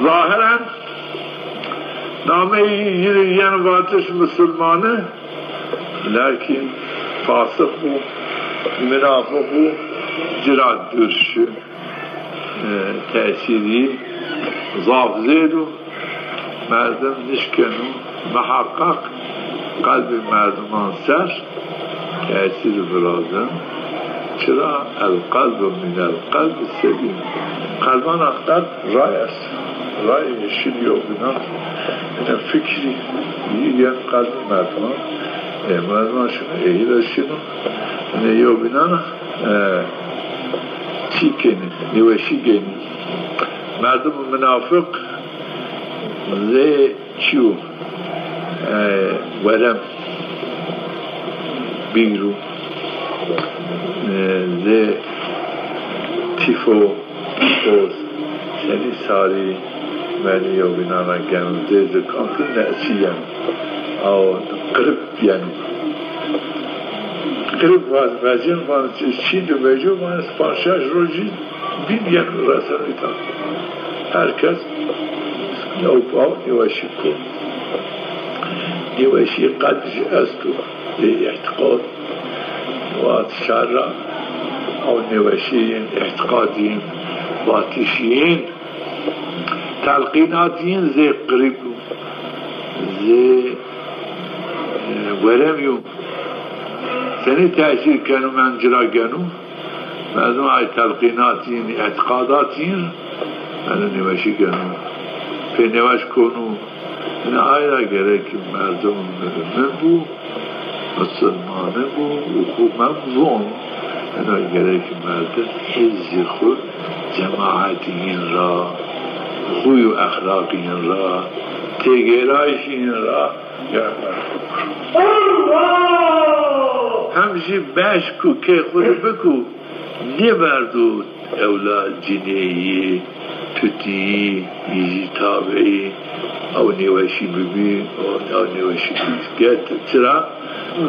zahiren nameyî yî rê yen vatiş musulmanî, lakin fasiq bo, munafiq bo, ci ra dûr şi. E, tesîrî zaf zêd o, merdim nişkeno muheqeq qelbê merdiman ser tesîr virazin. Çira? El qelbu minel qelbi selîm. Qelbana qelb ray est. Ray şin yo binan. Ene fikrî yî yen qelbî merdiman. E, merdiman şino, e, yî ra şino. Ene yo binan, e, çî kenî, nêweşî genî. Merdim munafiq zê çîyo, e, werem bîro, e, zê tîfo, o senî sarî, menî yewbînan ra geno, zê zikantî nesî yeno. Aw qirib yeno. Qirib va-, vecin van, çî di veco van, panc şeş rojî bîn yeno reseno îta. Her kes yew paw nêweşî ko. Nêweşî qedr jî esto. Ê îtîqad. Vat şer ra, ew nêweşîyên îtîqadî yin, vatişî yin, telqînatî yin zê qirîb o, zê, e, weremî yo. Senî tesîr keno, men ci ra geno? Merdim ay telqînatî yin, îtîqadatî yin, eno nêweşî geno. Pê nêweş kono. Ina ay ra gerek merdim mumin bû, musulmani bû û xwu mem von. Ina gerek merdim hîzî xwu cemaetî yin ra, xûy û exlaqî yin ra, têgêrayîşî yin ra, hem jî beşk û kê xwu de biko, nêverdo ewla cinê yî, tutî yî, yî jî tabî, ew nêweşî bibî, ew, ew nêweşî bibî. Get çira?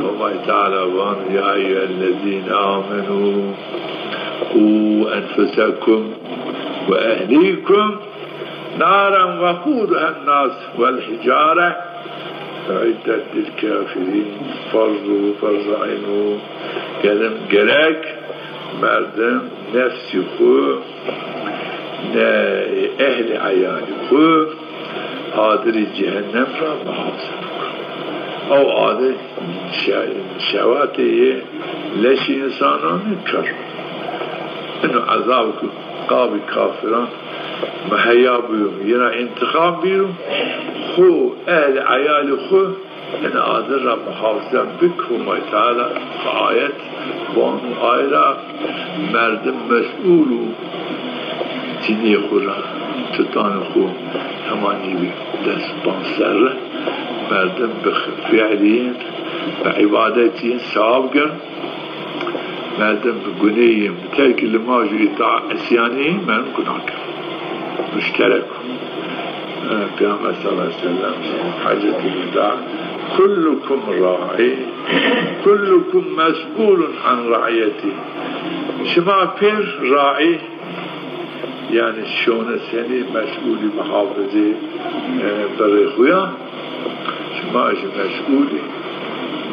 Homay Teala vano, ya eyyuhellezîne amenû qû enfusekum we ehlîkum naren weqûduhen nas wel hicare uîddet lil kafirîn. Ferz û ferz eyn û gelim gerek merdim nefsî xwu, ne ehlî eyalî xwu adirî cehennem ra muhafaza biko. Ew adir şe-, şewatê yê leşî însanan nî kar. Ino ezab ku qabî kafiran muheya bîyo, yina întîqam bîro, xwu, ehlî eyalî xwu ina adir ra muhafaza bik. Homay Teala bi ayet vano, ay ra merdim mesûl o, cinî xwu ra, tutanê xwu hema nîbî des panc serre, merdim bi fiilî yin, bi îbadetî yin sewab gen. Merdim bi guneyî yin, bi terkî limaj û îtaat, îsyanî yin, merdim guna keno. Muşterek o. E, Peyxamber sallallahu aleyhi ve sellem, Hecetül Weda, "Kullukum ra'i, kullukum mes'ulun an ra'iyeti." Şima pêr raî, yanî şone senî mes'ulî muhafizê, e, birê xwu ya. Şima jî mes'ulî,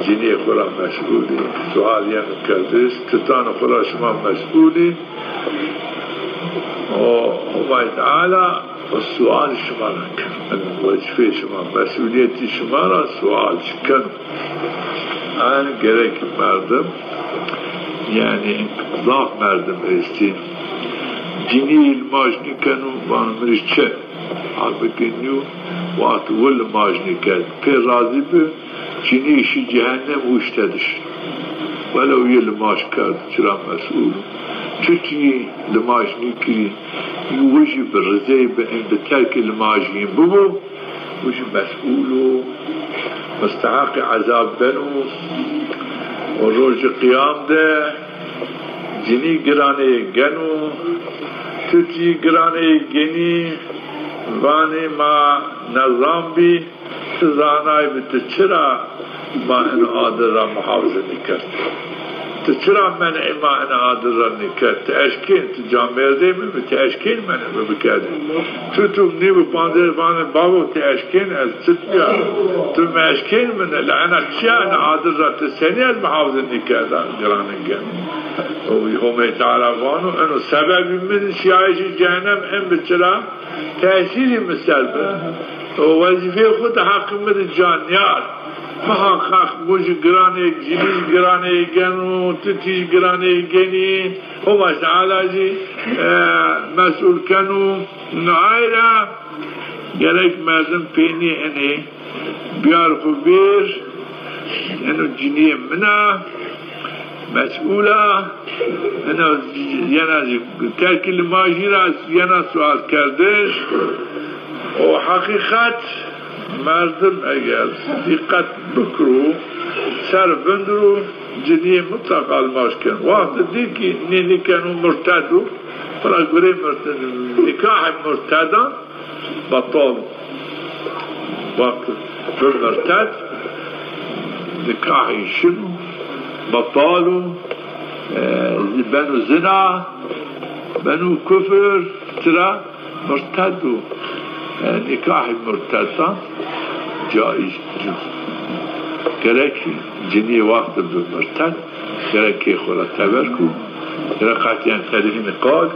cinîyê xwu ra mes'ulî, sual yeno kerdiş, tutanê xwu ra şima mes'ulî. O Homay Teala o sual şima ra keno. Yanî wezîfeyê şima, mes'ulîyetî şima ra sual şi keno. Yanî gerek merdim, yanî zaf merdim estî, cinî limaj nîkeno, vano mi rê çi? Halbukî nîyo, wextî wi limaj nîkerd, pê razî bi, cinî şi cehennem, wi îşte de şino. Welew yi limaj kerd, ci ra mes'ul o. Çuçî limaj nîkirî, wi jî bi rizey bi, ên bi terkê limajî yin bibo, wi jî mes'ul o, musteheqê ezab beno. O rojê qiyam de cinî giraneyê geno, tutî giraneyê genî, vanê ma nezan bî, ti zanay bî, ti çira ma ino adir ra muhafize nîkerd? Ti çira men'ê ma ino adir ra nîkerd? Ti eşkên, ti camêrdê mi bî, ti eşkên men'ê mi bikerdî? Tu, tu nîbi panzê vanê, bavo, ti eşkên, ez çit bîya? Tu mi eşkên mi ne? La ena çiya, ena adir ra ti senî ez muhafize nîkerda? Giranê gen. O Homê Teala vano, eno sebebî min şiyayişî cehennem in bi çira? Tesîrî mi ser bi. O wezîfeyê xwu de heqê mi de ca nîyar. Muheqeq wi jî giranê, cinî jî giranê geno, tutî jî giranê genî. Homa Teala jî, e, mes'ul keno. Nayra gerek merdim peynî enê biyar xwu bêr, eno cinîyê min a. Mes'ûl a, ina yena zî terkî limajî ra yena sual kerdiş. O heqîqet, merdim eger dîqet bikiro, ser vindiro, cinîyê mutleqa limaj keno. Wextê dî kî nê nîkeno, murted o, pira gurê murted, nîkahê murtedan betal o. Wextê bi murted, nîkahî şino, betal o, e, beno zina, beno kufir, tira murted o. E, nîkahî murtedan caiz nîyo. Gerek cinî wextê bi murted, gerek kê xo ra teber ko, gerek qetîyen qedîhînî qal,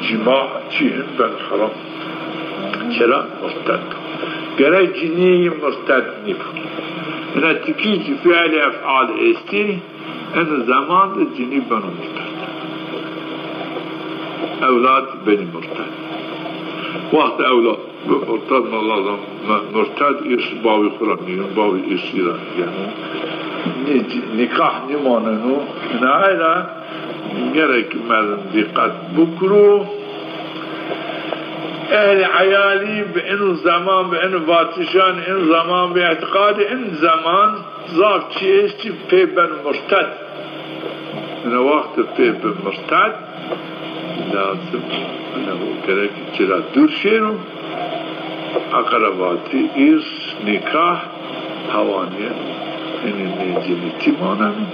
cîma çî in ben heram. Çira? Murted. Gerek cinîyî murted nîbo. Ina tikî zî fiilê efal estî, eno zeman de cinî beno murted. Ewlad benî murted. Wextê ewlad bi murted, ma lazim, me-, murted îrs bawî xwu ra nîyeno, bawî îrsî ra nîyeno. Nî-, nîkah nîmaneno. Ina ay ra gerek merdim dîqet bikiro. Ehlê eyalî bi ino zeman, bi ino vatişan, ino zeman, bi îtîqadê ino zeman zaf çî estî pê beno murted. Ina wextê pê bi murted, lazim, ina gerek ci ra dûr şêro. Eqrebatî, îrs, nîkah, hewanîye, hinî nê cinî tî maneno,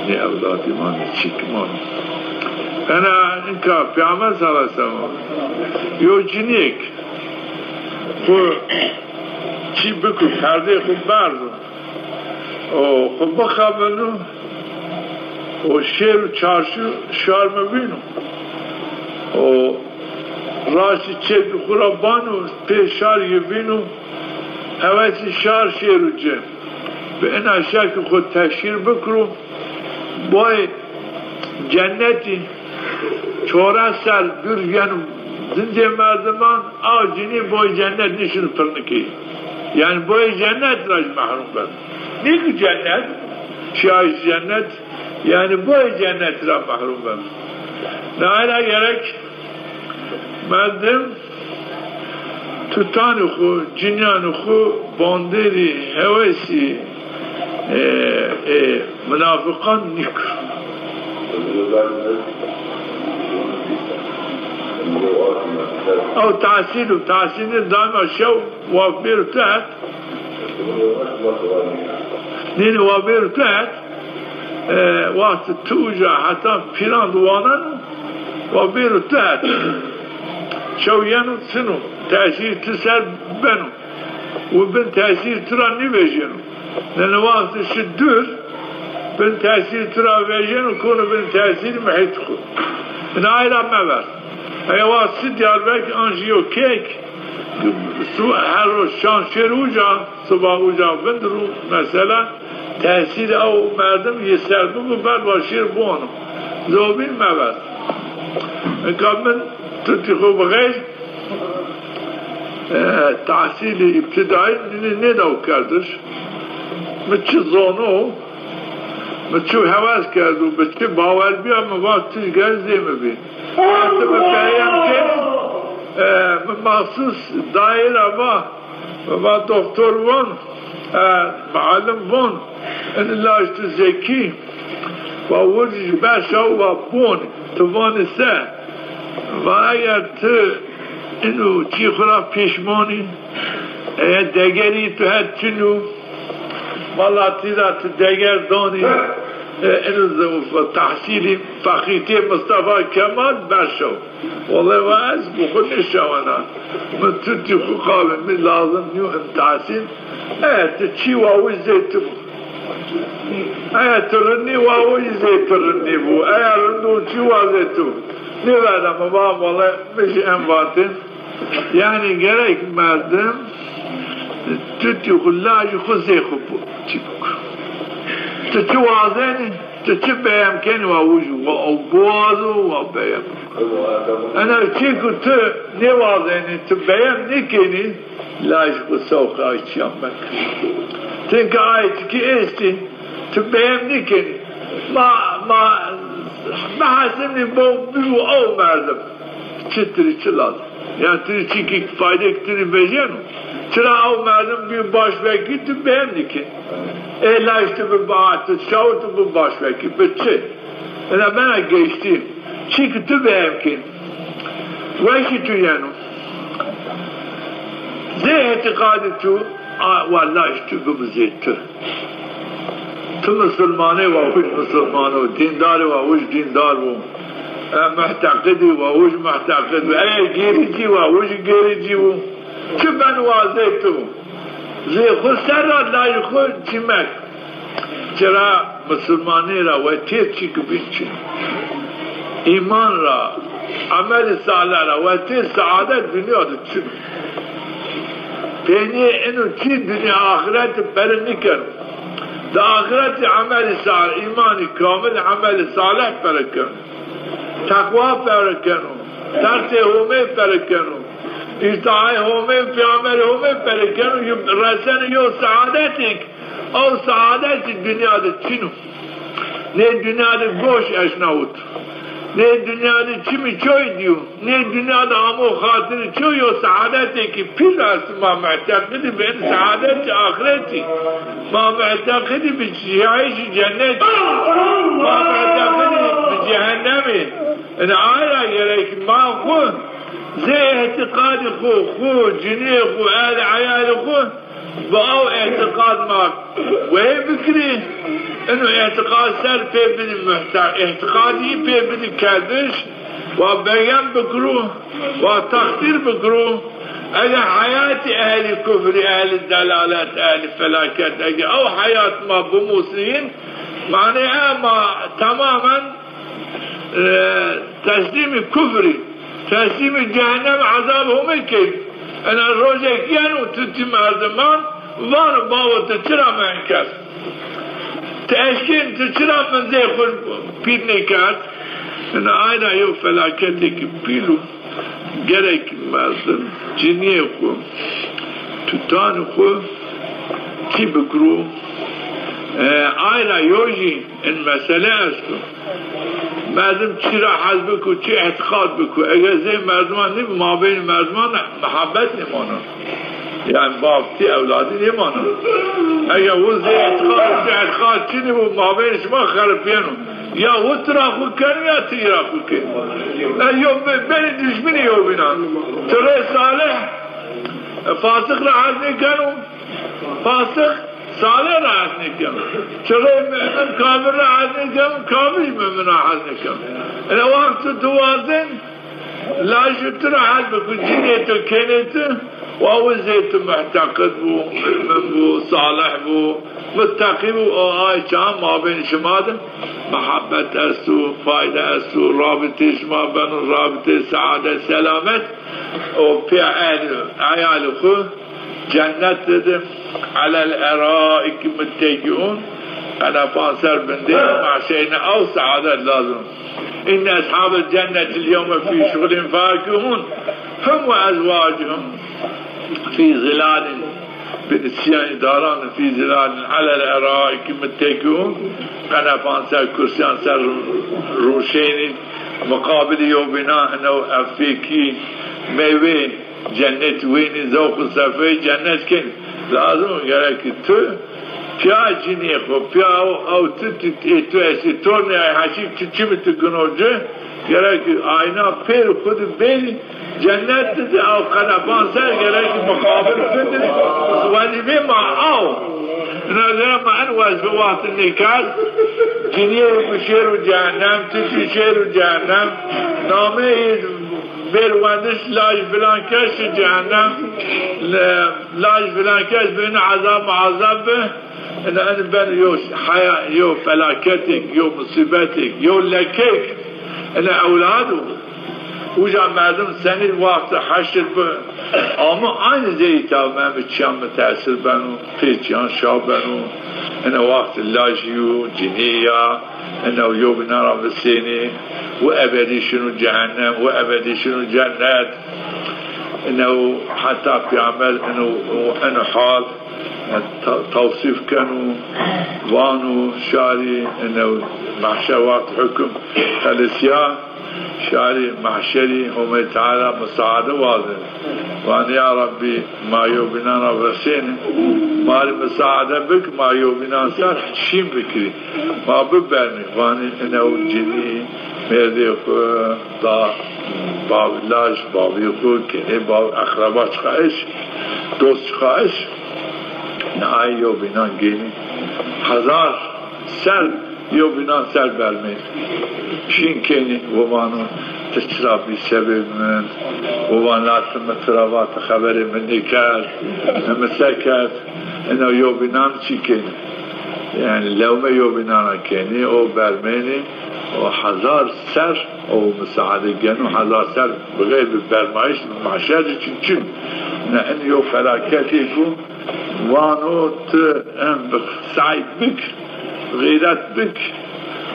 nê ewladî maneno, çîk maneno. Ena inka Peyxamber sallallahu aleyhi ve sellem yo cinîyêk xwu çî biko, perdeyê xwu berdo, o xwu bixebino, o şêro çarşu, şar mi vîno. O raştî çepî xwu ra bano, pê şar yi vîno, hewesî şar şêro ci. Bi ina şekil xwu teşhîr bikiro, boyê cennetî çores ser dûr yeno zincê merdiman, a cinî boyê cennet nîşino pirnikî. Yanî boyê cennet ra jî mehrum beno. Nî ki cennet, şiyayîş cennet, yanî boyê cennet ra mehrum beno. Naye ra gerek merdim tutanê xwu, cinîyanê xwu bandêrî hewesî, e, e, munafiqan nîkir. Ew tehsîl û tehsîlî daîma şew wa bêro tehet. Nînî wa bêro tehet, e, wextê tu uca heta pîran di waneno, wa bêro tehet. Şew yeno çino, tesîrî tu ser beno. Wi bin tesîrî tu ra nîvejêno. Nene wextê şi dûr, bin tesîrî tu ra vejêno, kono bin tesîrî muhît xwu. Ina ay ra mever. Heya wext şi Diyarbekir an jî yo keyk, su-, her roj şan şêr uca, siba uca vindiro, mesela, tesîrê ew merdim yi ser bibo, ber wa şêr biwano. Zobîn mever. Nika min tutî xwu bi xeyr, e, tehsîlî îbtîdayî nê-, nêdaw kerdiş. Mi çi zono, mi çi hewes kerdo, mi çi bawer bîya, mi va tij gel zê mi bî. Wextê mi peyam kenî, e, mi maxsus dayê ra va, mi va doktor von, e, muallim von, ini laj tu zekî, wa wircî ji beşa wa bonî, tu vanî se? Va eger tu ino çî xwu ra pêşmanî, eger degerî tu het çin o, valatî ra tu deger danî, e, ino zewfa tehsîlî feqîtê Mistefa Kemal berşew. Wele va ez bi xwu nêşewena. Mi tutî xwu qavê mi lazim nîyo in tehsîl. Eger tu çî wa wi zê tu. Eger tu rind nî wa wi zê tu rind nîbû. Eger rind o çî wa zê tu. Nêverdeme va wele mi jî en vatên. Yanî gerek merdim tutî xwu lajî xwu zê xwu bu-, çî bikir. Tu çi wazenî, tu çi beyem kenî wa wuj wa biwazo wa beyem. Ena çî ku tu nêwazenî, tu beyem nêkenî, lajî xwu sewqa çîyan mekir. Çinke ay çikî estî, tu beyem nêkenî. Ma, Bihesimnî bo bî û ew merdim. Çi tirî çi lazim? Yanî tirî çîkî faydek tirî vejeno. Çira ew merdim bî başvekî tu bêhemnî kî. Ê laj tu bi bahat, tu şawit tu bi başvekî, bi çi? Ina bena geçtî. Çîkî tu bêhem kî. Weşî tu yeno. Zê îtîqadî tu, a, wa laj tu bibi zê tu. Tu misilmanê wa huj misilman o, dîndarê wa huj dîndar bo. E, muhteqidî wa huj muhteqid bo. Eger gêricî wa huj gêricî bo. Çi ben wa zê tu. Zê xwu ser ra lajê xwu çî mek. Çira misilmanî ra wetîr çî ki bîn çin. Îman ra, emelî salih ra wetîr seadet dinya de çin. Peynîyê ino çî dinya axireti pere nîkeno. Di axireti emelî salih, îmanî kamil, emelî salih pere keno. Teqwa pere keno. Tersê Homê pere keno. Îtaê Homê, peyamberê Homê pere keno. Yo reseno yo seadetêk. Ew seadetî dinya de çin o. Nê dinya de goş eşnawit. Nê dinya de çimî çoy dîyo. Nê dinya de amo xatirî çoy yo seadetêkî pîl est. Ma muhteqidî bi în seadetî axretî. Ma muhteqidî bi şiyayîşî cennetî. Ma muhteqidî bi cehennemî. Ina ay ra gerek ma xwu zê îtîqadî xwu, xwu, cinîyê xwu, ehlî eyalî xwu bi aw îtîqad ma weyê bikirî, ino îtîqad ser pê bidî muhte-, îtîqadî pê bidî kerdiş, wa begem bikirû, wa teqdîr bikirû. Ege heyatî ehlî kufrî, ehlî delalet, ehlî felaket, ege ew heyat ma bimusîn, manê e ma temamen e, teslîmî kufrî, teslîmî cehennem ezab Homê key. Ena rojek yeno tu ti merdiman vano bavo tu çira mi enkerd? Ti eşkên tu çira mi zê xwu pîr nêkerd? Ena ay ra yew felaketêkî pîl o. Gerek merdim cinîyê xwu, tutanê xwu çî bikirû. E, ay ra yo jî in mesele esto. Merdim çî ra hez biko, çi îtîqad biko. Eger zê merdiman nîbi, mabeynî merdiman de muhabbet nêmano. Yanî bavtî ewladî nêmano. Eger wu zê îtîqad, zê îtîqad çinî bo, mabeynî şima xeripîyeno. Ya wu ti ra xwu keno ya ti î ra xwu keno. E, yo be-, benî duşminî yewbînan. Ti rê salih, e, fasix ra hez nêkeno. Fasix salih ra hez nêkeno. Ti rê mumin kafir ra hez nêkeno. Kafir mumin ra hez nêkeno. Ene wext tu wazên lajê tu ra hez biko, cinê tu, kênê tu, wa wi zê tu muhteqid bû, mumin bû, salih bû, muteqî bû, o ay çax mabên şima de muhabbet esto, fayde esto, rabitê şima beno rabitê seadet, selamet, o pê el, eyalê xwu cennet de de, alel eraiki muttekiun, qenefan ser bindê, ma şeyne ew seadet lazim. İnne eshabel cennetil yevme fî şuxulin fakihun, hum ve ezvacuhum fî zilalin, bi isyanî daran fî zilalin alel eraiki muttekiun, qenefan ser, kursîyan ser rûşênî, muqabilî yewbînan ino efêkî, meywe cennet wênî, zewq û sefayê cennet kên. Lazim o gerek ki tu pîya cinîyê xwu, pîya ew, ew tu, tu, ê tu estî, tornê ay heşîk tu çimî tu gino ci, gerek ki ayna pêr xwu di bênî, cennet di di, ew qenefan ser gerek ki muqabil tu di, wezîfê ma ew. Ina gere ma en wezîfe wextî nêkerd, cinîyê bi şêr û cehennem, tu jî şêr û cehennem, nameyê bêr wendiş laj filan kes şi cehennem, le-, laj filan kes bêne ezab muazab bi, ina en ben yo heya-, yo felaketêk, yo musîbetêk, yo lekêk, ina ewlad o. Uca merdim senî wextî heşir bi, ama aynî zeyî taw memi çiyan mutesir beno, pê çiyan şa beno, ina wextî lajî yo, cinî ya, ina yewbînan ra visênî, wi ebedî şino cehennem, wi ebedî şino cennet. Ina heta peyamber ino, ino hal, ta-, tewsîf keno, vano şarî, ino Mahşer, wext hukm, qelisiya şarî mahşerî Homê Teala musaade wazenê. Vanê ya Rabbî, ma yewbînan ra resênê. Ma rê musaade bik, ma yewbînan ser şîn bikirî. Ma bibermî. Vanê inew cinî mêrdê xwu da, bavî laj, bavî xwu, kenê bav, eqreba çiqa eşt, dost çiqa eşt. Nihayê yewbînan gênî. Hezar ser yewbînan ser bermê. Şîn kenî, wo vano, ti çira bî sebê min? Wo van, la ti mi tira va, ti xeberê mi nêkerd, mi se kerd? Ina yewbînan çî kenî? Yanî lewme yewbînan ra kenî, o bermênî, o hezar ser o musaade geno, hezar ser bi xeyrî bermayîş, mahşer de çin çin. Ne, in yew felaketêk o. Vano ti em bi say bik, xîret bik.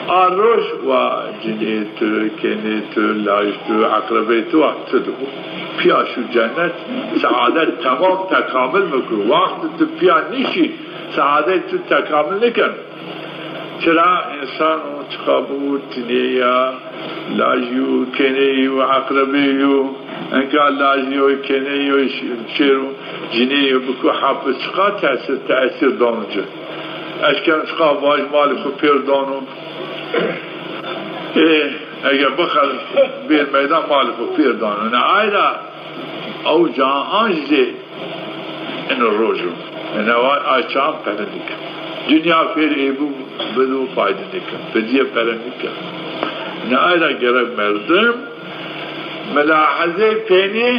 A roj wa cinê tu, kenê tu, laj tu, eqrebê tu wa tu di bo. Pîya şu cennet, saadet temam tekamil bikir. Wextê tu pîya nîşî, saadet tu tekamil nikeno. Çira? Însan o çiqa bibo, cinê ya, lajî yo, kenê yo, eqrebê yo, enka lajî yo, kenê yo, ş-, şêro, cinê yo biko hepis, çiqa tesir, tesir dano ci. Eşkeno çiqa vaj malê xwu pêr dano. Ê, ege bixel bêr meydan, malê xwu pêr dano. Ne ayra ew ca an zê ino roj o. Ino ay, ay çan pere nîken. Dinya pêr ê bibo, bido, fayde nîken. Fidye pere nîken. Ne ayra gerek merdim milahezê pênî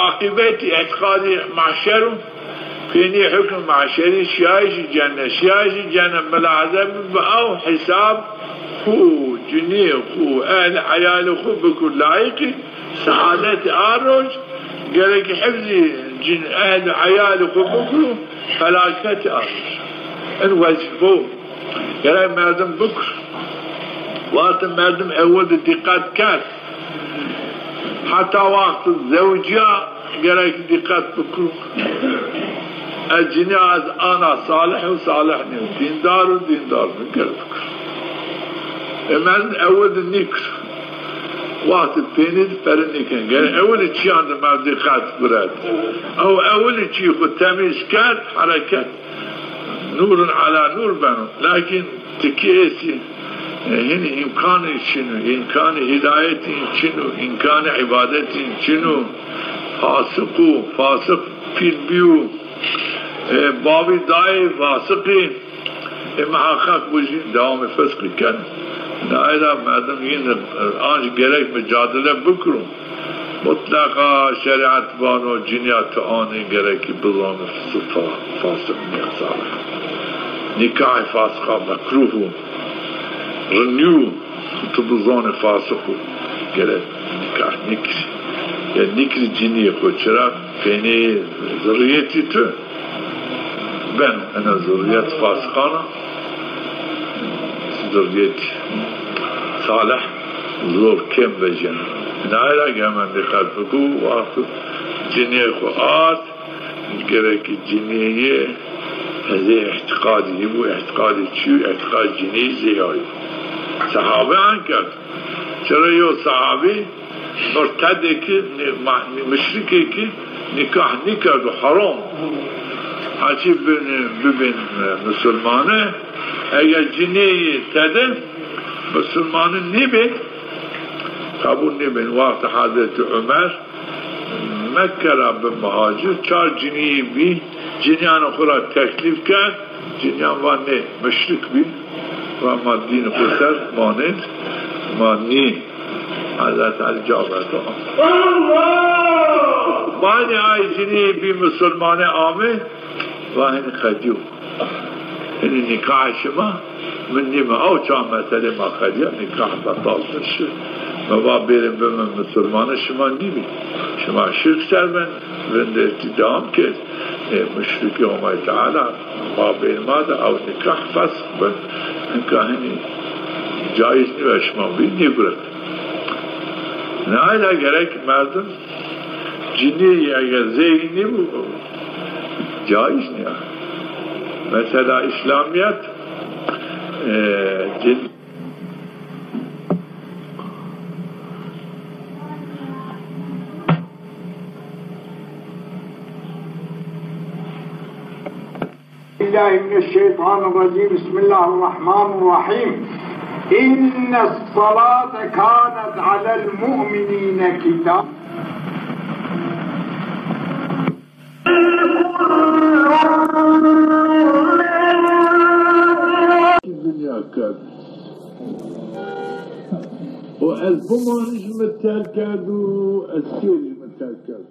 aqîbetî, îtîqadî mahşer o. Pênî hukm mahşerî, şiyayîşî cennet, şiyayîşî cennet milahaze bibi, ew hesab xwu, cinî xwu, ehl eyalî xwu biko layîqî saadetî a roj, gerek hifzî cin, ehl eyalî xwu biko felaketî a roj. In wezîfe o. Gerek merdim bikir. Wextê merdim ewil de dîqet kerd, heta wextê zewcîya gerek dîqet bikir. Ez cinîya ez ana salih û salih nîyo, dîndar û dîndar nîyo, gerek bikir. E, merdim ewil de nîkir. Wextê pênî de pere nîken. Gerek ewilî çîyan de merdim dîqet guret. Ew ewilî çî xwu temîz kerd, hereket. Nûrun ela nûr beno. Lakin ti kî êsî, e, hinî îmkanî çin o, îmkanî hîdayetî çin o, îmkanî îbadetî çin o. Fasiq o, fasiq pîl bîyo. E, bavî dayê fasiqî, e, muheqeq bû jî dewamê fisqî ken. Nayê ra merdim yîn, e, ancî gerek mucadele bikiro. Mutleqa şerîet vano cinîya ti anî gerekî bizano fa-, fasiq nîya, salih. Nîkahê fasiqa mekrûh o, rinî yo, ti bizanê fasiq o, gerek nîkah nîkirî. Ya nîkirî cinîyê xwu, çira? Pênî zirrîyetî tu. Beno ena zurrîyet fasiqan a, zurrîyet salih zor kêm vejeno. Nayê ra ge hemen dîqet biko, wexto cinîyê xwu ard, gerekî cinîyê hezê îtîqadî bû, îtîqadî çi yo, îtîqad cinîyî zê ya yo. Sehabe an kerd. Çira yew sehabî murtedêkî, nî-, ma-, nî-, muşrikêkî nîkah nîkerdo, heram. Haçî bin-, bibên, e, musulmane, eger cinîyê tede musulmane nêbên, qebûl nêbên. Wextê Hezretî Umer Mekke ra bi muhacir, çar cinîyê bî, cinîyanê xwu ra teklîf kerd, cinîyan va nê, muşrik bî, va ma dînê xwu ser manên, ma nî. Hezret Elî ca verdo. Baynê ay cinîyê bî musulmane amê, va hinî qedîyo. Hinî nîkahê şima, mi nîme. Aw çax meselê ma qedîya, nîkah betal bi şi. Mi va bêrê bimi musulmane, şima nîbî. Şima şirk ser ben, vindetî dewam kerd. E, muşrikî Homay Teala mabên ma de, ew nîkah fesk bi. Hinka hinî caiz nîyo, şima bî nîguret. Nayê ra gerek merdim cinîyê eger zey nîbû, caiz nîya. Mesela îslamîyet, e, بالله من الشيطان الرجيم. بسم الله الرحمن الرحيم. إن الصلاة كانت على المؤمنين كتاب. Dinya kerd. O ez bimanij mi terk kerd û ez şêrî mi terk kerd.